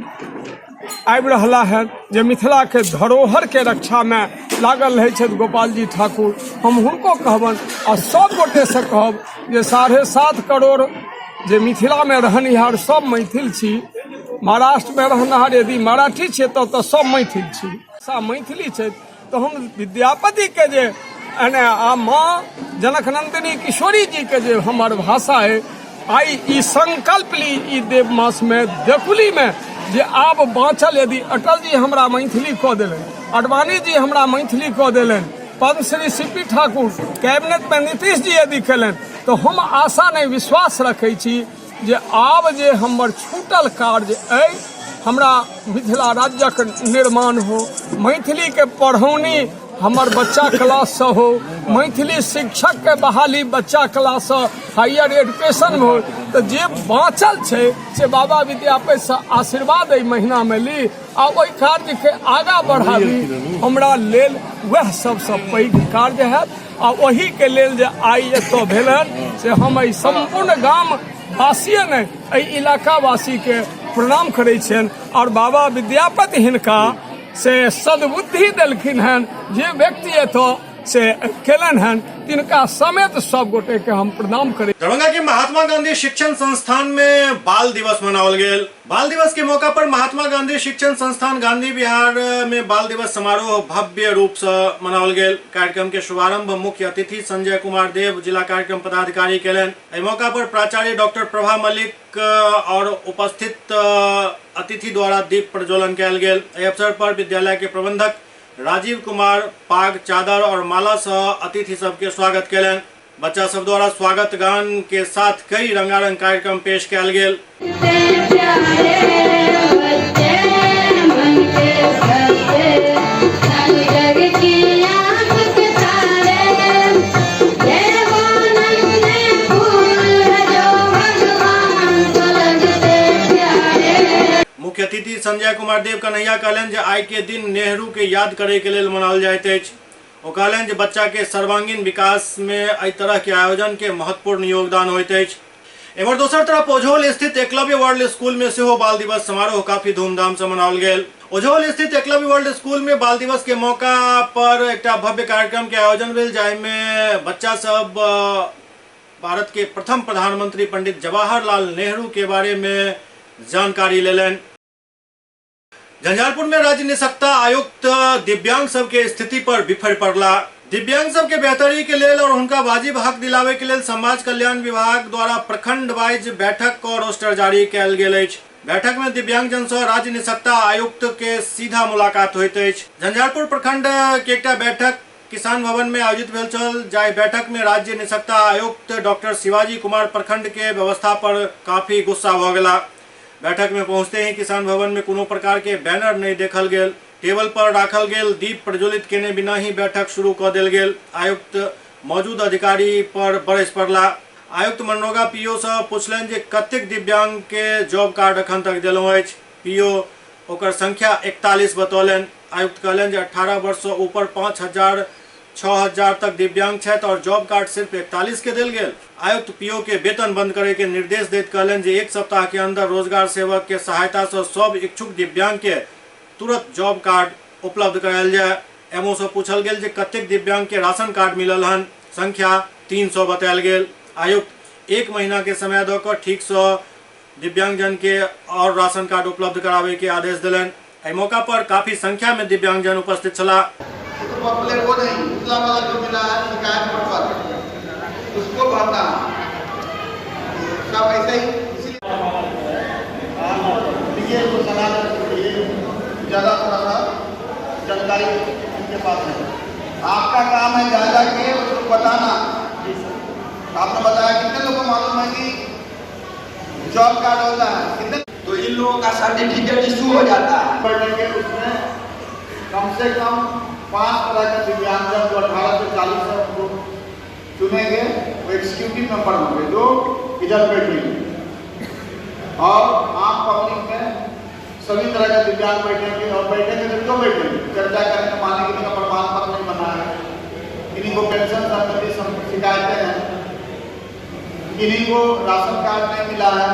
आबि रहला हन जे मिथिलाके धरोहरके रक्षामे लागल रहै छथि गोपालजी ठाकुर, हम हुनको कहबनि आ सब गोटेसँ कहब जे 7.5 करोड़ जे मिथिलामे रहनिहार सब मैथिल छी, महाराष्ट्रमे रहनिहार यदि मराठी छियै तब तऽ सब मैथिल छी, सा मैथिली छथि। तऽ हम विद्यापतिके जे एने आ माँ जनकनंदिनी किशोरी जीके जे हमर भाषा अइ, आइ ई संकल्प ली ई देव मासमे देकुलीमे जे आब बाँचल यदि अटल जी हमरा मैथिली कऽ देलनि, आडवाणी जी हमरा मैथिली कऽ देलनि, पद्मश्री सी पी ठाकुर कैबिनेटमे नीतीश जी यदि कयलनि, तऽ हम आशा नहि विश्वास रखै छी जे आब जे हमर छूटल कार्य अइ हमरा मिथिला राज्यक निर्माण हो, मैथिलीके पढ़ौनी हमर बच्चा क्लाससँ हो, मैथिली शिक्षकके बहाली बच्चा क्लाससँ हायर एजुकेशन हो, तऽ जे बाँचल छै से बाबा विद्यापतिसँ आशीर्वाद एहि महीनामे ली आ ओहि कार्यके आगाँ बढ़ाबी, हमरा लेल वएह सबसँ पैघ कार्य हैत। आ ओहीके लेल जे आइ एतऽ भेल हन से हम एहि सम्पूर्ण गामवासिए नहि एहि इलाकावासीके प्रणाम करै छियनि। आओर बाबा विद्यापति हिनका से सद्बुद्धि देलखिन हन, जे व्यक्ति एतऽ से केलनि हन तिनका समेत सब गोटेके हम प्रणाम करै। दरभंगा के महात्मा गांधी शिक्षण संस्थान में बाल दिवस मनाओल गेल। बाल दिवस के मौका पर महात्मा गांधी शिक्षण संस्थान गांधी विहार में बाल दिवस समारोह भव्य रूप से मनाओल गेल। कार्यक्रम के शुभारंभ मुख्य अतिथि संजय कुमार देव जिला कार्यक्रम पदाधिकारी केलनि। एहि मौका पर प्राचार्य डॉक्टर प्रभा मलिक और उपस्थित अतिथि द्वारा दीप प्रज्वलन कयल गेल। एहि अवसर पर विद्यालय के प्रबंधक राजीव कुमार पाग, चादर और माला से अतिथि सबके स्वागत केलनि। बच्चा सब द्वारा स्वागत गान के साथ कई रंगारंग कार्यक्रम पेश कयल गेल। मुख्य अतिथि संजय कुमार देव कन्हैया कहलनि जे आइ के दिन नेहरू के याद करे के लेल मनाओल जाइत अछि। ओ कहलनि जे बच्चा के सर्वांगीण विकास में एहि तरह के आयोजन के महत्वपूर्ण योगदान होइत अछि। एम्हर दोसर तरफ ओझौल स्थित एकलव्य वर्ल्ड स्कूल में सेहो बाल दिवस समारोह काफी धूमधाम से मनाओल गेल। ओझौल स्थित एकलव्य वर्ल्ड स्कूल में बाल दिवस के मौका पर एकटा भव्य कार्यक्रम के आयोजन भेल, जाहि में बच्चा सब भारत के प्रथम प्रधानमंत्री पंडित जवाहरलाल नेहरू के बारे में जानकारी लेलनि। झंझारपुर में राज्य निशक्तता आयुक्त दिव्यांग सबके स्थिति पर बिफर पड़ला। दिव्यांग सबके बेहतरी के लेल और हुनका वाजिब हक दिलावे के लेल समाज कल्याण विभाग द्वारा प्रखंड वाइज बैठक और रोस्टर जारी कयल गेल अछि। बैठक में दिव्यांगजन से राज्य निशक्तता आयुक्त के सीधा मुलाकात होइत अछि। झंझारपुर प्रखंड के एकटा बैठक किसान भवन में आयोजित भेल छल, जाहि बैठक में राज्य निशक्तता आयुक्त डॉक्टर शिवाजी कुमार प्रखंड के व्यवस्था पर काफी गुस्सा भ गेला। बैठक में पहुंचते ही किसान भवन में कोनो प्रकार के बैनर नहीं देखल गेल। टेबल पर राखल गेल दीप प्रज्वलित केने बिना ही बैठक शुरू क देल गेल। आयुक्त मौजूद अधिकारी पर बरस पड़ला। आयुक्त मनरोगा पीओ से पूछलनि जे कतेक दिव्यांग के जॉब कार्ड अखन तक देलहुं अछि। पीओ ओकर संख्या 41 बतौलनि। आयुक्त कहलनि जे 18 वर्ष से ऊपर 5,000 6,000 तक दिव्यांग छथि और जॉब कार्ड सिर्फ 41 के देल गेल। आयुक्त पीओ के वेतन बंद करे के निर्देश दैत कहलनि जे 1 सप्ताह के अंदर रोजगार सेवक के सहायता से सब इच्छुक दिव्यांग के तुरंत जॉब कार्ड उपलब्ध करायल जाय। एमओ से पूछल गेल जे कतेक दिव्यांग के राशन कार्ड मिलल हन, संख्या 300 बतायल गेल। आयुक्त 1 महीना के समय दऽ कऽ ठीक से दिव्यांगजन के और राशन कार्ड उपलब्ध करावे के आदेश देलनि। एहि मौका पर काफी संख्या में दिव्यांगजन उपस्थित छलाह। तो पॉपुलर वो नहीं, पिछला वाला जो मिला है शिकायत पत्र उसको भरना सब ऐसे ही। इसीलिए को सलाह ये ज़्यादा थोड़ा सा जानकारी उनके पास है। आपका काम है जा जा के उसको बताना। आपने बताया कितने लोगों को मालूम है कि जॉब कार्ड होता है, कितने तो इन लोगों का सर्टिफिकेट इशू हो जाता है। बैठेंगे उसमें कम से कम 5 तरह के दिव्यांगजन जो 18 से 40 है उनको चुनेंगे, वो एग्जीक्यूटिव मेंबर होंगे जो इधर बैठेंगे, और आम पब्लिक में सभी तरह के दिव्यांग बैठेंगे। और बैठेंगे तो क्यों बैठेंगे, चर्चा करेंगे। माने किन्हीं का प्रमाण पत्र नहीं बना है, किन्हीं को पेंशन संबंधी शिकायतें हैं, किन्हीं को राशन कार्ड नहीं मिला है,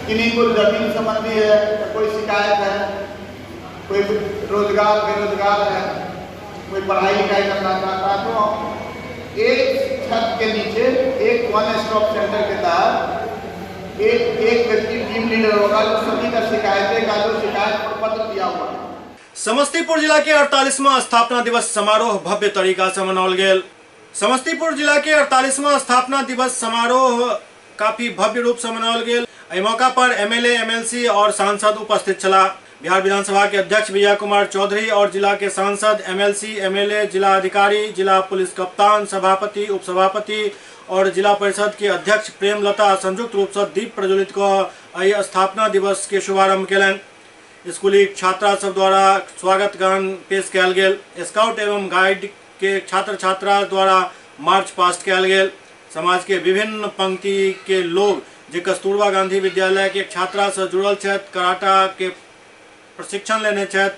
किन्हीं को जमीन संबंधी है या कोई शिकायत है, कोई रोजगार बेरोजगार है, कोई पढ़ाई लिखाई करना चाहता है, तो एक छत के नीचे एक वन स्टॉप सेंटर के तहत एक एक व्यक्ति टीम लीडर होगा जो सभी का शिकायतें का जो शिकायत प्रपत्र दिया हुआ है। समस्तीपुर जिला के 48वां स्थापना दिवस समारोह भव्य तरीका से मनाओल गेल। समस्तीपुर जिला के 48वां स्थापना दिवस समारोह काफी भव्य रूप से मनाओल गेल। एहि मौका पर एमएलए, एमएलसी और सांसद उपस्थित छलाह। बिहार विधानसभा के अध्यक्ष विजय कुमार चौधरी और जिला के सांसद, एमएलसी, एमएलए, जिला अधिकारी, जिला पुलिस कप्तान, सभापति, उपसभापति और जिला परिषद के अध्यक्ष प्रेमलता संयुक्त रूप से दीप प्रज्वलित क एहि स्थापना दिवस के शुभारंभ केलनि। स्कूली छात्रा सब द्वारा स्वागत गान पेश कयल गेल। स्काउट एवं गाइड के छात्र छात्रा द्वारा मार्च पास्ट कयल गेल। समाज के विभिन्न पंक्ति के लोग जे कस्तूरबा गांधी विद्यालय के छात्रा से जुड़ल छथि, कराटा के प्रशिक्षण लेने छथि,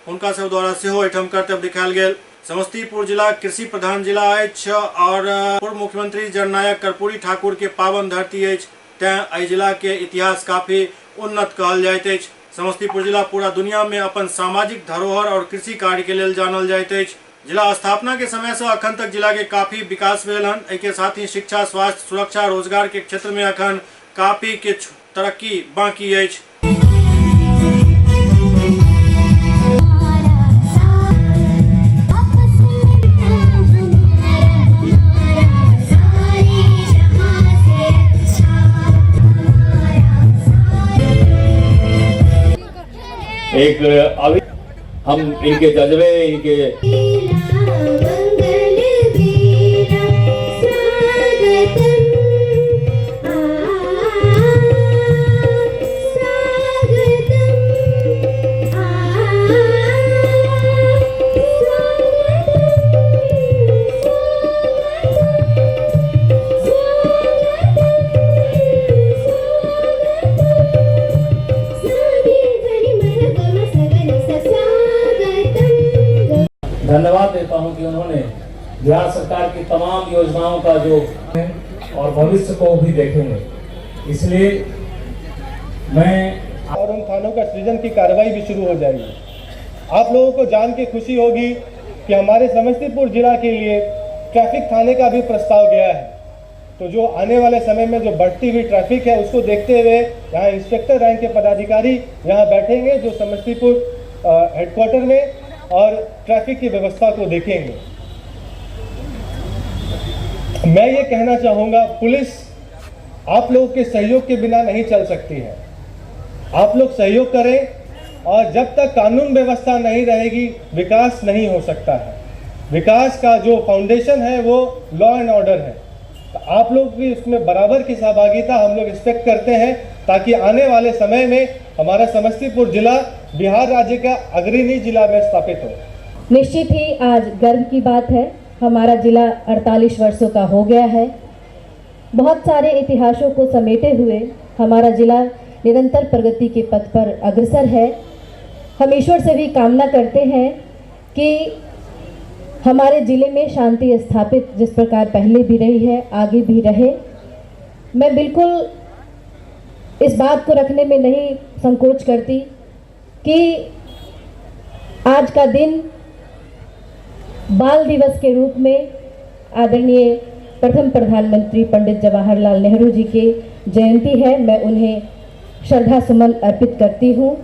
हुनका सब द्वारा सेहो एहिठाम कर्तव्य दिखायल गेल। समस्तीपुर जिला कृषि प्रधान जिला अछि और पूर्व मुख्यमंत्री जननायक कर्पूरी ठाकुर के पावन धरती अछि, तें एहि जिला के इतिहास काफी उन्नत कहल जाइत अछि। समस्तीपुर जिला पूरा दुनिया में अपन सामाजिक धरोहर और कृषि कार्य के लेल जानल जाइत अछि। जिला स्थापना के समय से अखन तक जिला के काफी विकास भेल हन। एहि के साथ ही शिक्षा, स्वास्थ्य, सुरक्षा, रोजगार के क्षेत्र में अखन काफी किछु तरक्की बाकी अछि। एक अभी हम इनके जज्बे, इनके धन्यवाद देता हूं कि उन्होंने बिहार सरकार की तमाम योजनाओं का जो है और भविष्य को भी देखेंगे, इसलिए मैं और उन थानों का सृजन की कार्रवाई भी शुरू हो जाएगी। आप लोगों को जान के खुशी होगी कि हमारे समस्तीपुर जिला के लिए ट्रैफिक थाने का भी प्रस्ताव गया है। तो जो आने वाले समय में जो बढ़ती हुई ट्रैफिक है उसको देखते हुए यहाँ इंस्पेक्टर रैंक के पदाधिकारी यहाँ बैठेंगे जो समस्तीपुर हेडक्वार्टर में और ट्रैफिक की व्यवस्था को देखेंगे। मैं ये कहना चाहूँगा, पुलिस आप लोगों के सहयोग के बिना नहीं चल सकती है। आप लोग सहयोग करें और जब तक कानून व्यवस्था नहीं रहेगी विकास नहीं हो सकता है। विकास का जो फाउंडेशन है वो लॉ एंड ऑर्डर है। तो आप लोग भी इसमें बराबर की सहभागिता हम लोग एक्सपेक्ट करते हैं ताकि आने वाले समय में हमारा समस्तीपुर जिला बिहार राज्य का अग्रणी जिला में स्थापित हो। निश्चित ही आज गर्व की बात है, हमारा जिला 48 वर्षों का हो गया है। बहुत सारे इतिहासों को समेटे हुए हमारा जिला निरंतर प्रगति के पथ पर अग्रसर है। हम ईश्वर से भी कामना करते हैं कि हमारे ज़िले में शांति स्थापित जिस प्रकार पहले भी रही है आगे भी रहे। मैं बिल्कुल इस बात को रखने में नहीं संकोच करती कि आज का दिन बाल दिवस के रूप में आदरणीय प्रथम प्रधानमंत्री पंडित जवाहरलाल नेहरू जी के जयंती है। मैं उन्हें श्रद्धा सुमन अर्पित करती हूँ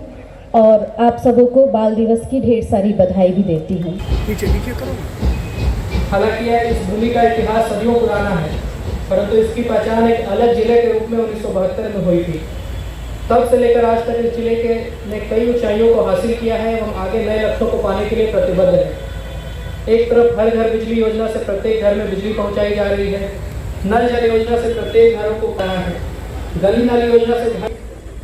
और आप सबों को बाल दिवस की ढेर सारी बधाई भी देती हूँ। नीचे नीचे करो। हालांकि यह इस भूमि का इतिहास सदियों पुराना है, परंतु इसकी पहचान एक अलग जिले के रूप में 1972 में हुई थी। तब से लेकर आज तक इस जिले के ने कई ऊंचाइयों को हासिल किया है एवं आगे नए लक्ष्यों को पाने के लिए प्रतिबद्ध है। एक तरफ हर घर बिजली योजना से प्रत्येक घर में बिजली पहुँचाई जा रही है, नल जल योजना से प्रत्येक घरों को पाया है, गली नाली योजना से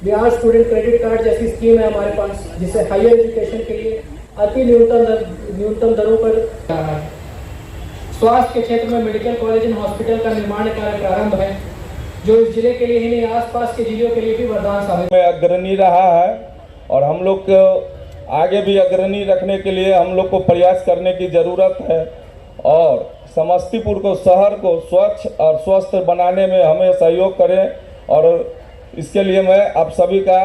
बिहार स्टूडेंट क्रेडिट कार्ड जैसी स्कीम है हमारे पास, जिसे हायर एजुकेशन के लिए अति न्यूनतम दरों पर रहा है। स्वास्थ्य के क्षेत्र में मेडिकल कॉलेज एंड हॉस्पिटल का निर्माण कार्य प्रारंभ है, जो इस जिले के लिए ही नहीं आसपास के जिलों के लिए भी वरदान साबित में अग्रणी रहा है और हम लोग को आगे भी अग्रणी रखने के लिए हम लोग को प्रयास करने की ज़रूरत है और समस्तीपुर को शहर को स्वच्छ और स्वस्थ बनाने में हमें सहयोग करें और इसके लिए मैं आप सभी का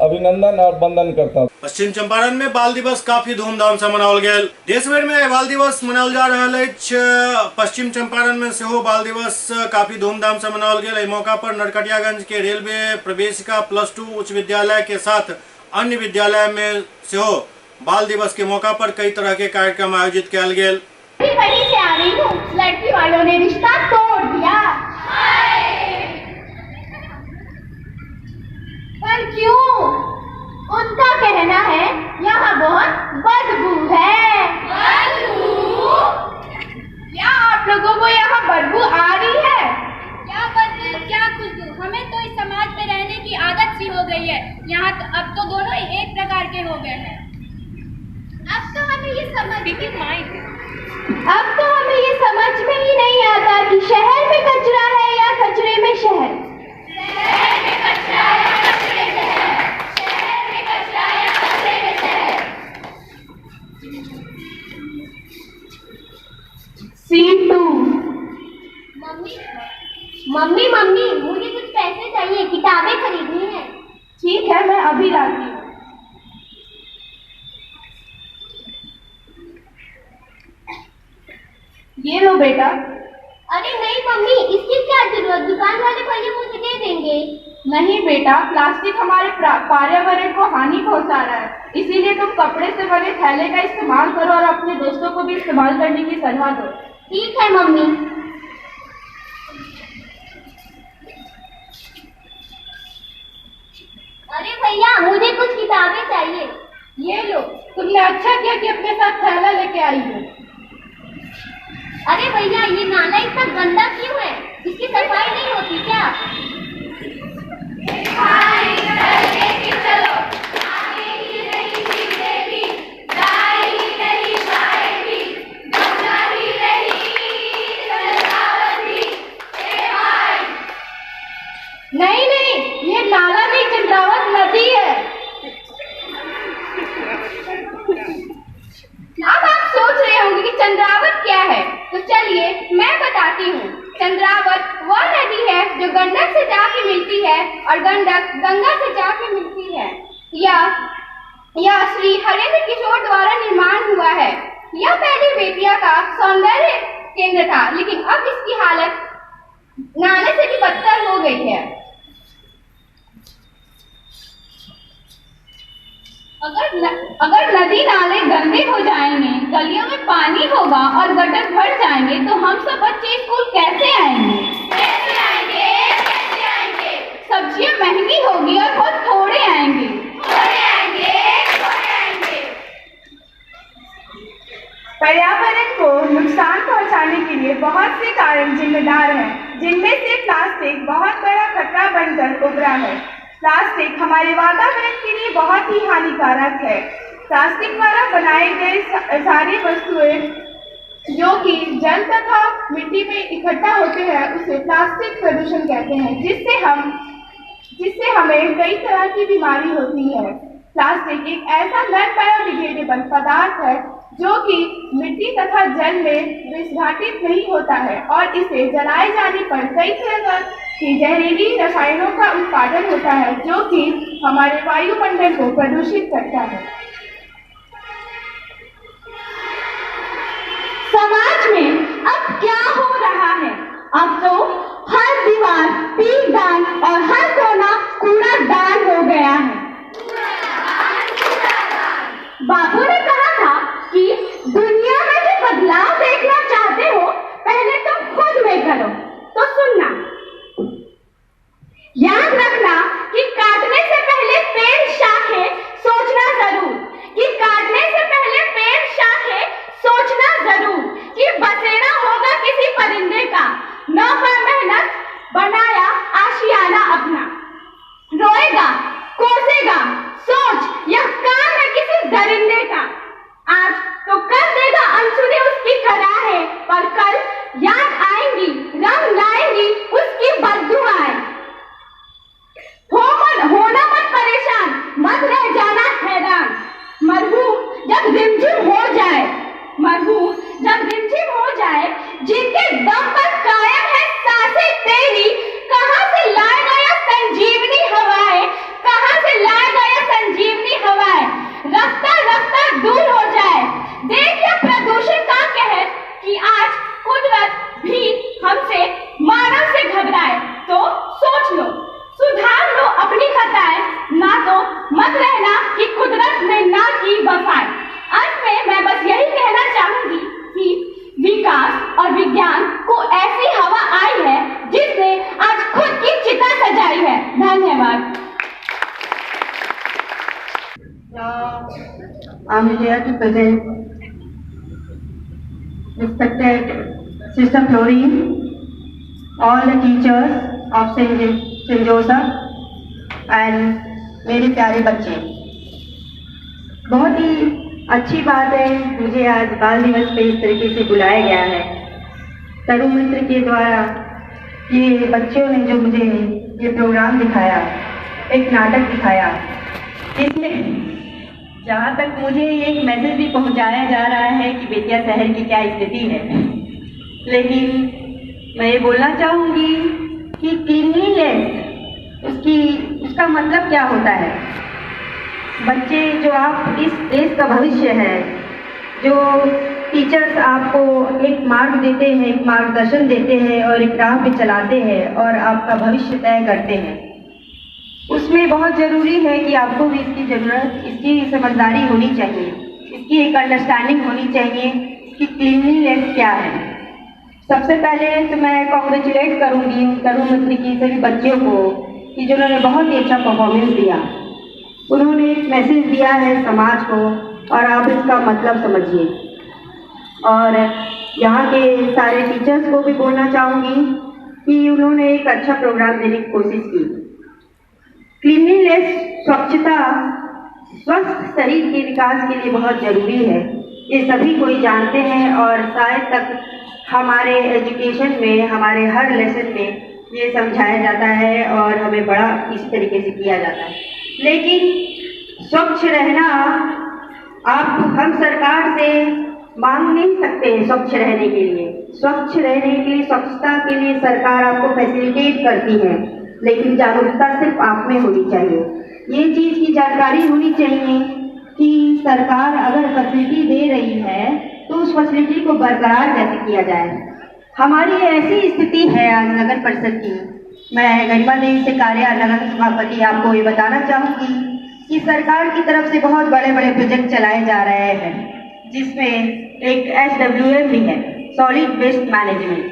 अभिनंदन और वंदन करता हूँ। पश्चिम चंपारण में बाल दिवस काफी धूमधाम से मनाओल गेल। देश भरि में बाल दिवस मनाओल जा रहल अछि। पश्चिम चंपारण में सेहो बाल दिवस काफी धूमधाम से मनाओल गेल। एहि मौका पर नरकटियागंज के रेलवे प्रवेशिका +2 उच्च विद्यालय के साथ अन्य विद्यालय में सेहो बाल दिवस के मौका पर कई तरह के कार्यक्रम आयोजित कयल गेल। वहीं से आ रही हूँ, लड़की वालों ने रिश्ता तोड़ दिया। पर क्यों? उनका कहना है यहाँ बहुत बदबू है। बदबू? क्या आप लोगों को यहाँ बदबू आ रही है? क्या बदबू क्या खुशबू, हमें तो इस समाज में रहने की आदत सी हो गई है। यहाँ तो अब तो दोनों ही एक प्रकार के हो गए हैं। अब तो हमें ये समझ में ही नहीं आता कि शहर में कचरा है या कचरे में शहर। शहर में कचरा या कचरे में शहर। शहर में कचरा या कचरे में शहर। C2। Mummy mummy mummy मुझे कुछ पैसे चाहिए, किताबें खरीदनी है। ठीक है, मैं अभी लाती हूँ। ये लो बेटा। अरे नहीं मम्मी, इसकी क्या जरूरत, दुकान वाले भैया मुझे दे देंगे। नहीं बेटा, प्लास्टिक हमारे पर्यावरण को हानि पहुंचा रहा है, इसीलिए तुम कपड़े से बने थैले का इस्तेमाल करो और अपने दोस्तों को भी इस्तेमाल करने की सलाह दो। ठीक है मम्मी। अरे भैया मुझे कुछ किताबें चाहिए। ये लो, तुमने अच्छा किया कि अपने साथ थैला लेके आई हो। अरे भैया ये नाला इतना गंदा क्यों है, इसकी सफाई नहीं होती क्या? चलो आगे ही नहीं पीछे भी, दाएं ही नहीं बाएं भी, गंगा ही रही चंद्रावत भी। ए भाई, नहीं नहीं, ये नाला नहीं चंद्रावत नदी है। अब आप सोच रहे होंगे कि चंद्रावत क्या है, तो चलिए मैं बताती हूँ। चंद्रावत वह नदी है जो गंडक से जाके मिलती है और गंडक गंगा से जाके मिलती है। यह श्री हरेंद्र किशोर द्वारा निर्माण हुआ है। यह पहले बेतिया का सौंदर्य केंद्र था, लेकिन अब इसकी हालत नाले से भी बदतर हो गई है। अगर नदी नाले गंदे हो जाएंगे, गलियों में पानी होगा और गटर भर जाएंगे, तो हम सब बच्चे स्कूल कैसे आएंगे? कैसे आएंगे? कैसे आएंगे? सब्जियां महंगी होगी और बहुत थोड़े आएंगे। थोड़े आएंगे, थोड़े आएंगे। पर्यावरण को नुकसान पहुंचाने के लिए बहुत से कारण जिम्मेदार हैं, जिनमें से प्लास्टिक बहुत बड़ा खतरा बनकर उभरा है। प्लास्टिक हमारे वातावरण के लिए बहुत ही हानिकारक है। प्लास्टिक द्वारा बनाए गए सारी वस्तुएं जो कि जल तथा मिट्टी में इकट्ठा होते हैं, उसे प्लास्टिक प्रदूषण कहते हैं, जिससे हमें कई तरह की बीमारी होती है। प्लास्टिक एक ऐसा नॉन बायोडिग्रेडेबल पदार्थ है जो कि मिट्टी तथा जल में विघटित नहीं होता है और इसे जलाए जाने पर कई तरह की जहरीली रसायनों का उत्पादन होता है, जो कि हमारे वायुमंडल को प्रदूषित करता है। समाज में अब क्या हो रहा है? अब तो हर दीवार पीकदान और हर कोना कूड़ादान हो गया है। बापू ने कहा था कि दुनिया में जो बदलाव देखना चाहते हो, पहले तुम खुद में करो। तो सुनना, याद रखना कि काटने से पहले पेड़ शाखे सोचना जरूर, कि काटने से पहले पेड़ शाखे सोचना जरूर, कि बसेरा होगा किसी परिंदे का, न पर मेहनत बनाया आशियाना अपना। रोएगा कोसेगा, सोच यह काम है किसी दरिंदे का। आज तो कर देगा अनसुनी उसकी कराहे, पर कल याद आएंगी रंग लाएंगी उसकी बद्दुआएं। होना मत परेशान, मत रह जाना हैरान, मरहूम जब रिमझिम हो जाए, मरहूम जब रिमझिम हो जाए, जिनके दम पर कायम है सांसें तेरी, कहां से लाएगा यह संजीवनी हवा। रफ्ता दूर हो जाए। देख यह प्रदूषण का कहर कि आज कुदरत भी हमसे मानव से घबराए। तो सोच लो, सुधार लो अपनी खताएं, ना तो मत रहना कि कुदरत ने ना की वफाएं। अंत में मैं बस यही कहना चाहूंगी कि विकास और विज्ञान को ऐसी हवा आई है जिसने आज खुद की चिता सजाई है। धन्यवाद। I'm here to present respected Sister Florine, all the teachers of Saint Joseph and मेरे प्यारे बच्चे। बहुत ही अच्छी बात है, मुझे आज बाल दिवस पे इस तरीके से बुलाया गया है। तरुण मित्र के द्वारा ये बच्चों ने जो मुझे ये प्रोग्राम दिखाया, एक नाटक दिखाया, इसमें जहाँ तक मुझे ये एक मैसेज भी पहुँचाया जा रहा है कि बेतिया शहर की क्या स्थिति है। लेकिन मैं ये बोलना चाहूँगी कि क्लीनलीनेस उसका मतलब क्या होता है। बच्चे, जो आप इस देश का भविष्य है, जो टीचर्स आपको एक मार्ग देते हैं, एक मार्गदर्शन देते हैं और एक राह पे चलाते हैं और आपका भविष्य तय करते हैं, उसमें बहुत ज़रूरी है कि आपको भी इसकी ज़रूरत, इसकी समझदारी होनी चाहिए, इसकी एक अंडरस्टैंडिंग होनी चाहिए कि क्लीनलीनेस क्या है। सबसे पहले तो मैं कॉन्ग्रेचुलेट करूँगी तरुण मित्र की सभी बच्चों को कि जिन्होंने बहुत ही अच्छा परफॉर्मेंस दिया। उन्होंने एक मैसेज दिया है समाज को और आप इसका मतलब समझिए। और यहाँ के सारे टीचर्स को भी बोलना चाहूँगी कि उन्होंने एक अच्छा प्रोग्राम देने की कोशिश की। क्लीनलीनेस, स्वच्छता स्वस्थ शरीर के विकास के लिए बहुत ज़रूरी है, ये सभी कोई जानते हैं और शायद तक हमारे एजुकेशन में, हमारे हर लेसन में ये समझाया जाता है और हमें बड़ा इसी तरीके से किया जाता है। लेकिन स्वच्छ रहना आप हम सरकार से मांग नहीं सकते। स्वच्छ रहने के लिए, स्वच्छ रहने के लिए, स्वच्छता के लिए सरकार आपको फैसिलिटेट करती है, लेकिन जागरूकता सिर्फ आप में होनी चाहिए। ये चीज़ की जानकारी होनी चाहिए कि सरकार अगर फैसिलिटी दे रही है तो उस फैसिलिटी को बरकरार कैसे किया जाए। हमारी ऐसी स्थिति है आज नगर परिषद की। मैं गरिमा देवी से कार्य नगर सभापति आपको ये बताना चाहूँगी कि सरकार की तरफ से बहुत बड़े बड़े प्रोजेक्ट चलाए जा रहे हैं, जिसमें एक SWM भी है, सॉलिड वेस्ट मैनेजमेंट।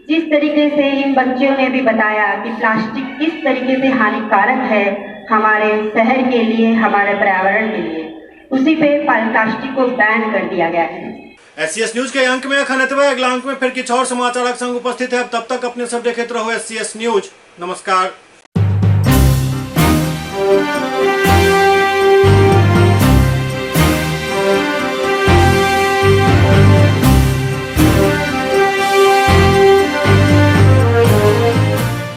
जिस तरीके से इन बच्चों ने भी बताया कि प्लास्टिक किस तरीके से हानिकारक है हमारे शहर के लिए, हमारे पर्यावरण के लिए, उसी पे प्लास्टिक को बैन कर दिया गया है। एससीएस न्यूज के अंक में अखन एतबे। अगला अंक में फिर किछु और समाचारक संग उपस्थित है। तब तक अपने सब देखते रहो एससीएस न्यूज। नमस्कार।